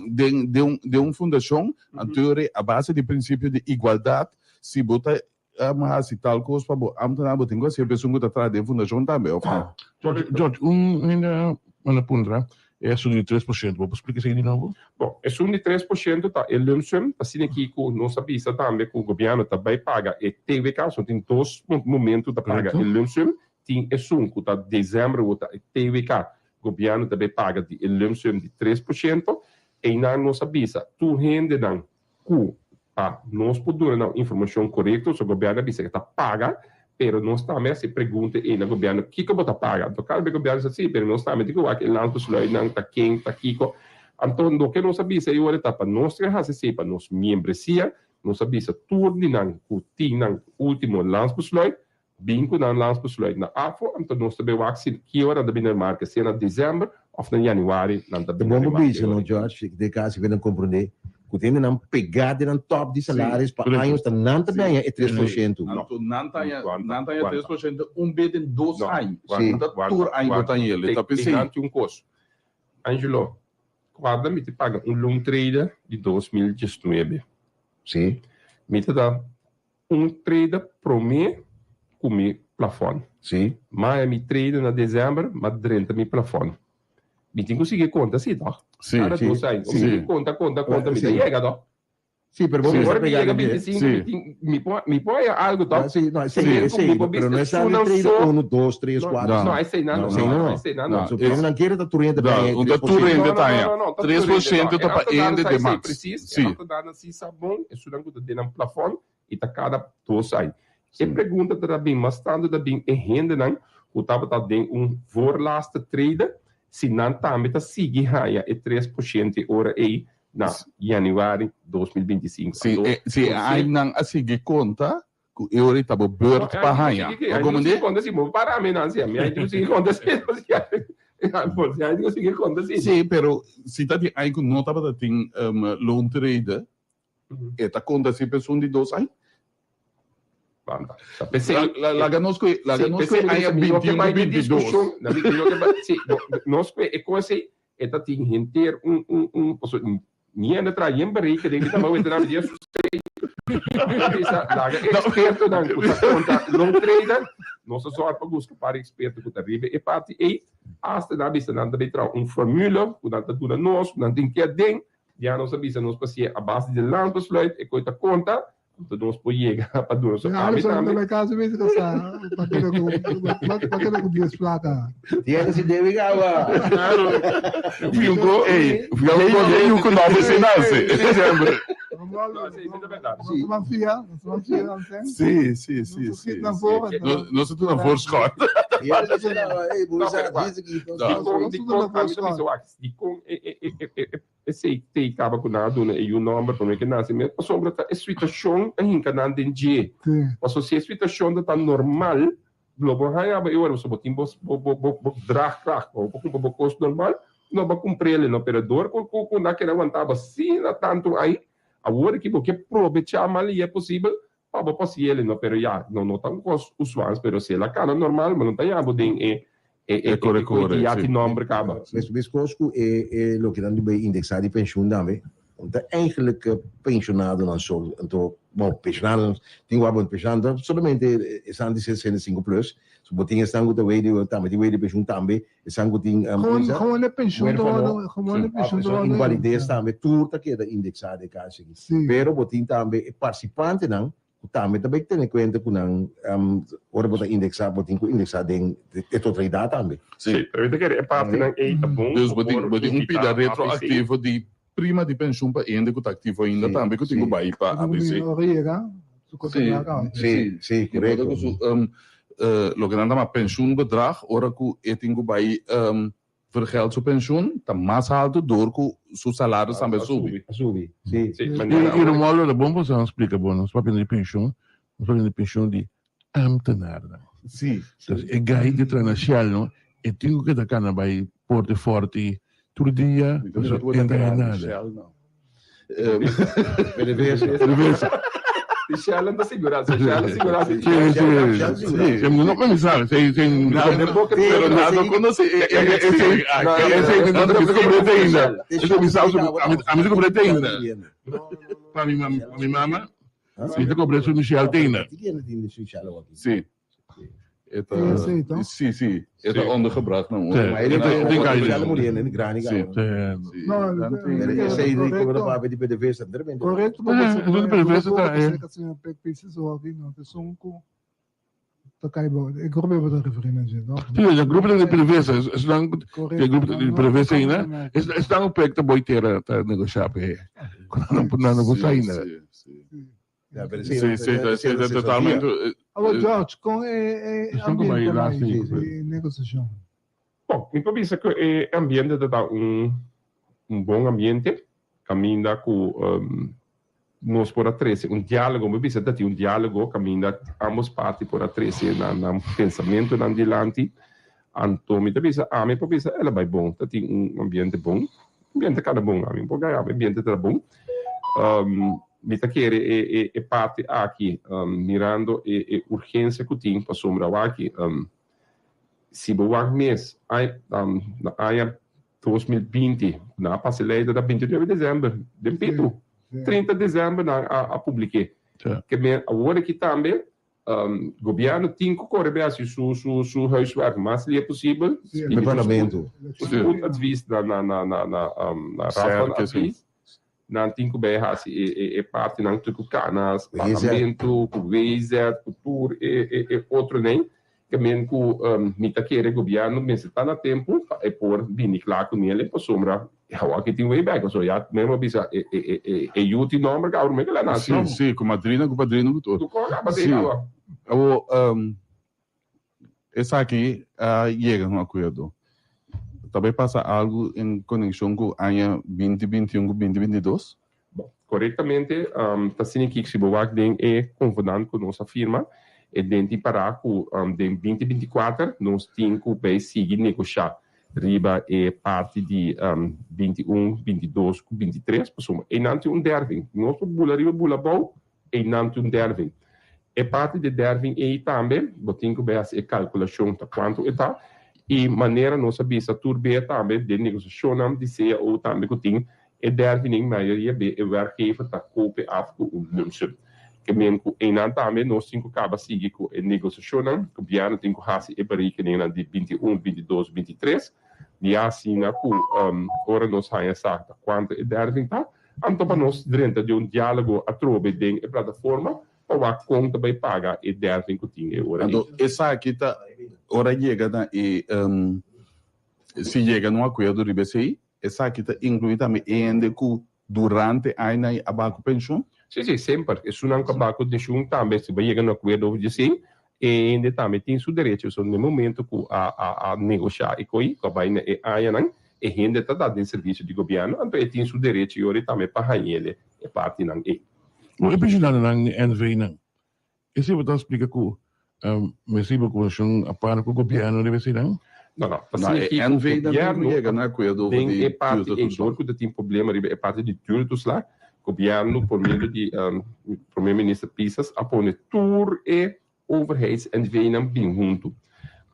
den den un fundashon, anto a base di prinsipio di igualdat, si bo ta hasi tal kos pa bo ámtenar, bo tin ku hasi e esun ku ta traha den fundashon tambe, òf no? George, George, un hende a manda puntra e asuntu di tres por shento, bo por splika esei di nobo? Bon, esun di 3% ta e lump sum, ta asina aki ku nos a bisa tambe ku gobièrnu ta bai paga e TWK, so tin dos momentu ta paga e lump sum, Tin esun ku ta desèmber wou ta e TWK, gobièrnu ta bay paga di e lump sum di 3%. Einan nos a bisa tur hendenan ku pa nos por duna nan informashon korekto, so gobièrnu a bisa ke ta paga, pero nos tambe a hasi pregunta ei na gobièrnu kiko bo ta paga. Anto kada bes gobièrnu sa si, pero nos tambe tin ku wak e landsbesluitnan ta ken, ta kiko. Anto loke nos a bisa ei ora ta pa nos tin a hasi esei pa nos miembresia, nos a bisa tur di nan ku tin nan ultimo landsbesluit, Bin ku nan landsbesluit na afo, anto nos ta bay wak si ki ora nan ta bin na remarke, sea na december of na januari nan ta Ta bin na bon pa remarke bisa no ora. George, den caso ku nan comprende ku tin nan pega den nan top di salaris pa años ta nan ta baña e 3%. Anto nan ta haña Wanta, nan ta haña wanta. 3% un be den dos No, aña. wanta, No ta tur wanta, aña bo wanta. ta haña el, Te ta p'esei. te un kos. Angelo, kuarda mi te paga un loontrader di 2019. Si. Mi ta da Un trade prome ku mi plafòn. Sí. Maya mi trade na december, m'a drenta mi plafòn. Mi tin ku sigui konta si tòg? Sí. Kada Sí. dos aña. Sí. Mi tin konta, konta, konta, mi ta Sí. yega tòg? Sí, pero bo Si mester ora mi pega yega na bie. 25, Sí. mi tin, mi por, mi por haya algu tòg? Sí, no, esei, Sí. esei, Mi por pero no bista es sali sunan trade so. uno, dos, tres, No, cuatro. No. no, esei nan no, Esei no, no. esei nan No. no. So, pero nan kere ta tur hende No, paga un ta tur 3%. hende No, no, ta haña. no, no, no, ta Tres tur por hende, shento no. ta E pa ambtenaar hende sa de esei max. precies. Sí. E ambtenaarnan si sa bon, esunnan ku ta den nan plafòn i ta kada dos ai. E pregunta ta bin mas tantu ta bin e hendenan ku tabata den un voorlaatste trede si nan tambe ta sigui haña e 3% e ora ei na januari 2025. Si Anto, e si e konsep. ainan a sigui konta ku e ora ei ta bo No, beurt e pa ainda haña. sigui, Bo ainda komprendé? sigui konta si bo para mi nan si, mi ainda sigui konta si. Por si hay sigue konta si. Sí, pero si ta di aña ku no tabata tin loontrede, e ta konta si pa esun di dos aña? Banda. P'esei, Laga nos ku laga nos ku e aña 21 ku 22. Sí, nos ku e kos ei, e ta tin henter un un un paso mi a traha yen berekening, mi ta weta nan dia susei. Mi a bisa laga e ekspertonan ku ta konta loontrede, nos a sòru pa buska par eksperto ku ta riba e parti ei, asta nan a bisa nan ta bay traha un formule ku nan ta duna nos, ku nan tin ke aden, ya nos a bisa nos pasie a base di landsbesluit e koe ta konta, Anto nos por yega pa duna su ami tambe. Bai casa mes casa. Pa keda ku pa keda ku 10 plaka. Tiene si debe gaba. Claro. Fiunco, ey, fiunco, fiunco no se nace. Sempre. Sí. Mafia, mafia, Sí, sí, sí, sí. No se tuna voorschot. Dikon Esei tei kaba ku nan a duna e yu nòmber promé ku e nase mes, pasobra ta e situashon a hinka nan den dje. Pasobra si e situashon ta tan normal, lo bo haña bo e ora pasobra bo tin bo bo draagkracht, bo por kumpra bo kos normal, no bo a kumpr'el no. Pero dor ku ku nan a keda wantá bo asina tantu ai, awor aki bo ke probechá mal i e posibel pa bo pasiel no, pero ya, no no ta un kos usual, pero si el a kana normal, bo no ta yabu den e e e Kore kore, ya si. tin nomber kaba. Mes meskos ku e e loke nan di bay indeksá di penshun tambe, no ta eigenlijk penshonadonan so, anto, bon, penshonadonan tin wak bon penshonado ta solamente esnan di 65 plus, so bo tin esnan ku ta wey di tambe tin wey di penshun tambe, esnan ku tin Gewoon gewoon e penshun ta wòrdu gewoon e penshun ta wòrdu Invalides tambe tur ta keda indeksá den kas aki. Pero bo tin tambe e partisipantenan ku tambe ta bai tene kuenta ku nan ora bo ta indeksá bo tin ku indeksá den e totalidat tambe. Sí, pero mi ta kere e partinan ei ta bon Dus bo tin bo tin un pida retroaktivo di prima di penshun pa hende ku ta aktivo ainda tambe ku tin ku bai pa ABC. Ora yega su cosa Sí, Sí, sí, Di modo korekto. ku su loke nan ta yama pensioenbedrag ora ku e tin ku bai vergeld su pensioen ta mas haltu dor ku su salaris tambe a subi. A subi, sí. Sí, manera I Romualdo ta bon pasobra nan splika bo, nos papia di pensioen, nos papia di pensioen di ambtenaarnan. Sí. Dus e gai di traha na Shell no, e tin ku keda kana bai Porte Forti tur dia, Mi ta mira pasobra ku bo e ta no ta haña grandi nada. Shell no. PDVSA. PDVSA. Di Shell ta sigurá, si Shell sigurá, si Sí, sí, sí. No mi sabe, sí, sí. Pero nan no conoce e e Esei, esei no ta comprende ainda. Esei mi sabe, a mi ta comprende ainda. Pa mi mama, pa mi mama, mi ta comprende su Michelle Teina. Sí. E ta, sí, sí, e ta ondergebracht na un. Sí. Maar ele Tem- tem tem calle. muriendo, grande Sí. cabrón. No, Pero ese de como no papi de PDVSA, tremendo. Correcto, Eh, eso de PDVSA ta, eh. E grupo bo ta referí na dje, no? Sí, e grupo di PDVSA, es nan, e grupo di PDVSA ainda, es es nan un proyecto boy tera ta negociá pe, nan nan no gusta ainda. Sí, sí. Ja, pero Sí, sí, sí, sí, totalmente. Awor, George, kon e e Esnan ku bai ambiente laatste bai week. di negosiashon? Bon, mi por bisa ku e ambiente ta ta un un bon ambiente, kaminda ku nos por a trese un diálogo, mi por bisa ta tin un diálogo kaminda ambos parti por a trese nan nan pensamentunan dilanti. Anto mi ta bisa, ami por bisa el a bai bon, ta tin un ambiente bon, ambiente kada bon, ami por gaya ambiente ta bon. Mi ta kere e e e parti aki mirando e e urgensia ku tin pasobra awaki si bo wak mes ai na aña 2020 nan a pasa e lei ta 29 desèmber den pitu 30 desèmber nan a a publik'é ke men awor aki tambe Gobierno tin cu core bay haci su su su huiswerk mas lie posibel. Di parlamento. Spoed advies na na na na na na Raad van Advies. Nan tin cu bay haci e e e partinan tur cu canas, parlamento, cu WZ, cu tur e e e otronen. Ke men ku mi ta kere gobièrnu mester ta na tempu pa e por bini kla ku nel pasobra awor ki tin way back pasobra ya men a bisa e e e yu tin nòmber kaba promé ke la nase. Si, si, ku madrina ku padrino ku tur. Tur kos a pasa kaba. Awor esaki a yega un akuerdo. Ta bay pasa algu en konekshon ku aña 2021 ku 2022? Bon, korektamente ta asina ki si bo wak den e konvenant ku nos a firma, e den tin pará ku den 2024 nos tin ku bay sigui negoshá. riba e parti di 21, 22 ku 23, pasobra einan tin un derving. Nos por bula riba bula abou, einan tin un derving. E parti di derving ei tambe bo tin ku bai hasi e kalkulashon ta kuantu e ta i manera nos a bisa tur bia tambe den negosiashonnan di cao tambe ku tin e derving mayoria be e werkgever ta kope af ku un lumsum. Ke men ku einan tambe nos tin ku kaba sigui ku e negosiashonnan, gobièrnu tin ku hasi e berekeningnan di 21, 22, 23 di asina ku ora nos haña sa ta kuantu e derving ta, anto pa nos drenta den un diálogo atrobe den e plataforma pa wak kon ta bai paga e derving ku tin e ora ei. Anto esaki ta ora yega na e si yega na un akuerdo riba esei, esaki ta inkluí tambe e hende ku durante aña ei a baha ku penshun? Sí, sí, semper. Esunnan ku a baha ku penshun tambe si bo yega na un akuerdo over di esei, e hende tambe tin su derecho. So, na e momento ku a a a negoshá e koi, ku a bai na e añanan, e hende ta da den servisio di gobièrnu, anto e tin su derecho i ora e tambe pa hañ'el e partinan ei. Bon, e penshonarionan di NV-nan, Esei bo ta splika ku mester hiba kombersashon apart ku gobièrnu riba eseinan? No, no. Ta No, e significa ku NV nan tin ku gobièrnu yega na akuerdo over den di e parti ei, duurtoeslag. dor ku ta tin problema riba e parti di duurtoeslag, gobièrnu por medio di Prome Minister Pisas a pone tur e overheids-NV-nan bin huntu.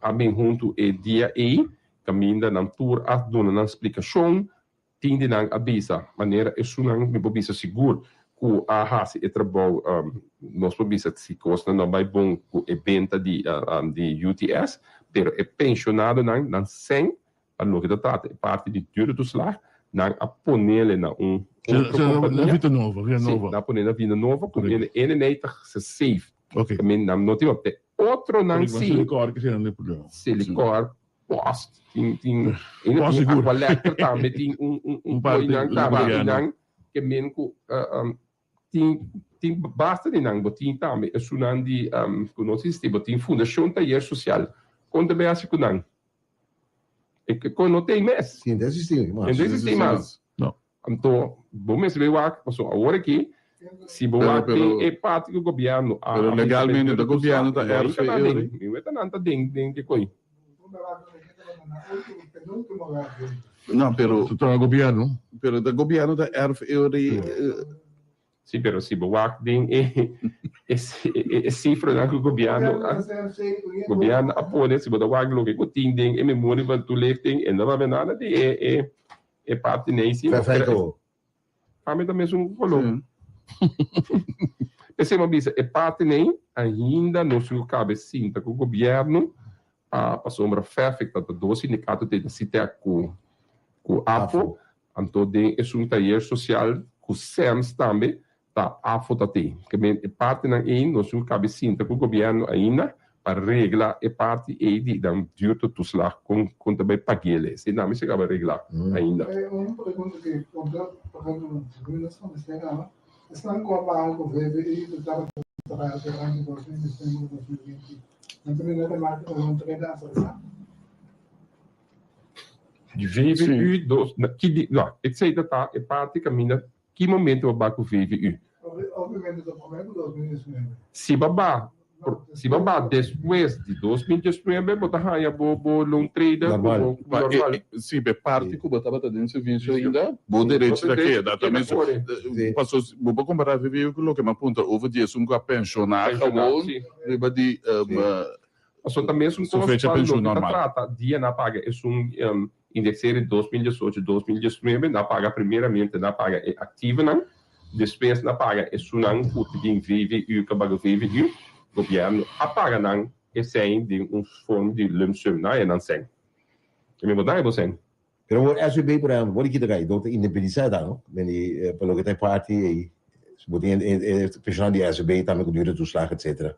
A bin huntu e dia ei, kaminda nan tur a duna nan splikashon, Tin di nan a bisa, manera esunnan mi por bisa sigur ku a hasi e trabou, nos por bisa si kosnan no bai bon ku e benta di di UTS, pero e penshonadonan nan sèn pa loke ta trata e parti di duurtoeslag, nan a ponele na un otro kompania. Na Vita Nova, Vita Nova. Si, nan a pone na Vita Nova ku e ene ta safe. Ok. Nan no tin e otronan si. Selikor ke senan e problema. Selikor. Post tin tin Post sigur. Aqualectra tambe tin un un un Un parte koinan tambe gobierno. nan ke men ku tin tin basta di nan bo tin tambe esunnan di ku no existi bo tin Fundashon Tayer Sosial kon ta bay hasi ku nan e kon no tei mes Si, no ta existi mas. No ta existi mas. No. Anto bo mester bay wak pasobra awor aki si bo Pero, wak pero, den e parti ku gobierno a pero a legalmente ta gobierno ta no erf ta e den mi weta nan ta den den ke koi. No, pero Ta gobierno. Pero ta gobierno ta erf e ori. Sí, pero si bo wak den e e cifranan ku gobierno a gobierno a pone si bo ta wak loke ku tin den e memoria van toelichting e no papia nada di e e e parti nei si. Perfecto. Ami ta mesun koló. P'esei mi a bisa e parti nei ainda nos tin ku kabe sinta ku gobièrnu pa pasobra Fefik ta dos sindikato te ta Sitec ku ku APFO anto den esun tayer sosial ku SEMS tambe Ta afo ta tin. Ke men e partinan ei nos tin ku kabe sinta ku gobièrnu ainda pa regla e parti ei di nan duurtoeslag kon kon ta bai pag'el. Esei nan mester kaba regla ainda. Un pregunta ku kontra por ehempel segun nos kontest'é kaba, esnan ku a baha ku VVI ku tabata traha durante 2019 ku 2020 nan ta bini remarke pa nan treda atrasá? Di VVU dos, ki di, no, esei ta ta e parti kaminda Ki momento bo ba ku VVU? Obviamente ta promé ku 2019. Si bo ba, si bo ba despues di 2019 bo ta haña bo bo loontrader ku bo Normal. normal. Si be parti ku bo tabata den servisio ainda, bo derecho ta keda. Ta mes paso bo por kompará VVU ku loke mi a puntra over di esun ku a penshoná gewoon riba di Paso ta mesun su kos fecha pa penshun loke ta normal. trata dia nan a paga esun Indexering 2018, 2019 nan a paga primeramente nan a paga e activonan, despues nan a paga esunnan cu ta bin VVU cu a baga VVU, gobierno a paga nan esey den un forma di lump sum, nan a nan cen. E mi bo nan e bo cen. Pero awor SVB por ehempel, bo di kita kai, dor ta independisa ta no? Meni pa loke ta e parti ei, bo tin e personal di SVB tambe cu dure toeslag etcetera.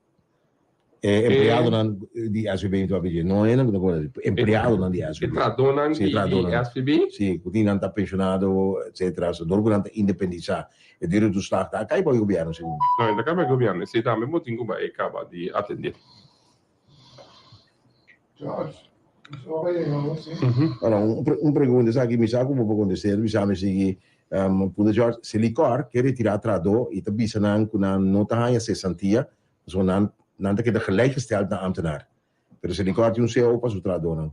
E empleadonan di SVB mi ta papia dje, no e nan ku ta kobra, empleadonan di SVB. E tradonan Si, e di tradonan. SVB? Si, ku tin nan ta pensionado, etcetera. So dor ku nan ta independisá, e dure toeslag ta kai pa e gobièrnu segun. No, e ta kai pa e gobièrnu. Esei tambe bo tin ku bai kaba di atendé. George, nos ora yega awor, si. Ora, un un pregunta esaki mi sa ku bo por kontest'é, mi sa mi sigui puntra George, Selikor ke retirá trahadó i ta bisa nan ku nan no ta haña sesantia Pasobra nan nan ta keda gelijkgesteld na ambtenaar. Pero Selikor tin un cao pa su trahadónan.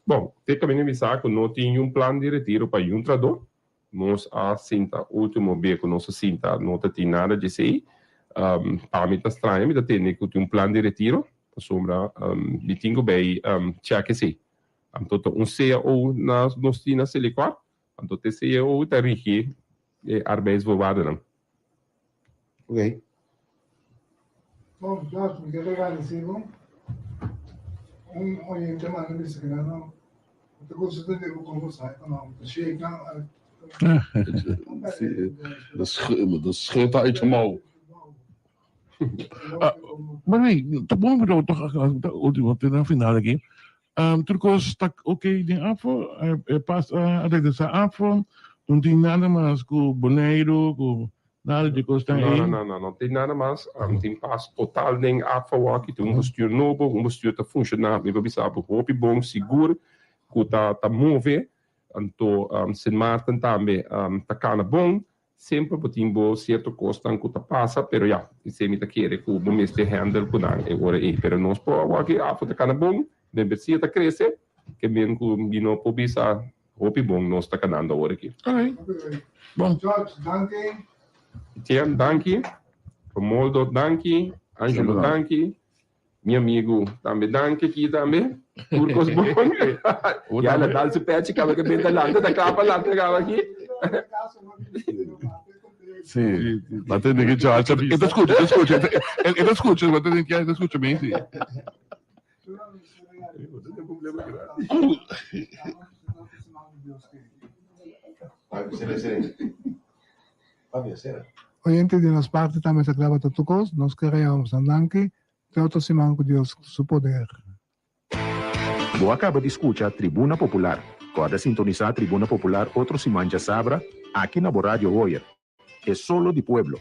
Bon, te kaminda mi sa ku no tin un plan di retiro pa yun trahadó. Nos a sinta último be ku nos a sinta no ta tin nada dje esei. Pa mi ta straña mi ta tende ku tin un plan di retiro pasobra mi tin ku bai chèk esei. Anto ta un cao na nos tin na Selikor, anto te cao ta rigi e arbeidsvoorwaardennan. Ok. Bon, George, mi ke agradeci bo. Un oyente manda bisa que no, no te gusta tende bo como sai pa no, ta shake nan. Sí, dat scheurt uit je mouw. Ah, maar nee, ta bon pero toch ultimo te na final aki. Um, tur kos ta oké den AFO, e pas a regresa AFO, no tin nada mas ku Boneiru, ku nada di kosnan No, ei. no, no, no, no tin nada mas. Um, tin pas total den AFO awaki, tin un bestuur nobo, un bestuur ta funciona, mi por bisa bo hopi bon, sigur, ku ta ta move. Anto um, Sint Maarten tambe um, ta kana bon. Semper bo tin bo cierto cosnan cu ta pasa, pero ya, esey mi ta kere cu bo mester handle cu nan e ora ey. Pero nos por awor aki afo ta cana bon, membresia ta crece, ke men cu mi no por bisa hopi bon nos ta canando awor aki. Alright. Bon. George, danki. Etienne, danki. Romoldo, danki. Angelo, danki. Mi amigu tambe danki aki tambe. Tur kos bon. Ya la dal su pechi kaba ke benta lanta ta kla pa lanta kaba aki. Sí, va tener que George. E ta escucha, e ta escucha, e ta escucha, va tener que e ta escucha bien, sí. Oyente di nos parti tambe ta kla pa tur kos. Nos kere yama boso danki. Te otro siman ku Dios su poder. Bo a kaba di skucha Tribuna Popular. Kòrda sintonisá Tribuna Popular otro siman djasabra aki na bo Radio Hoyer. E solo di pueblo.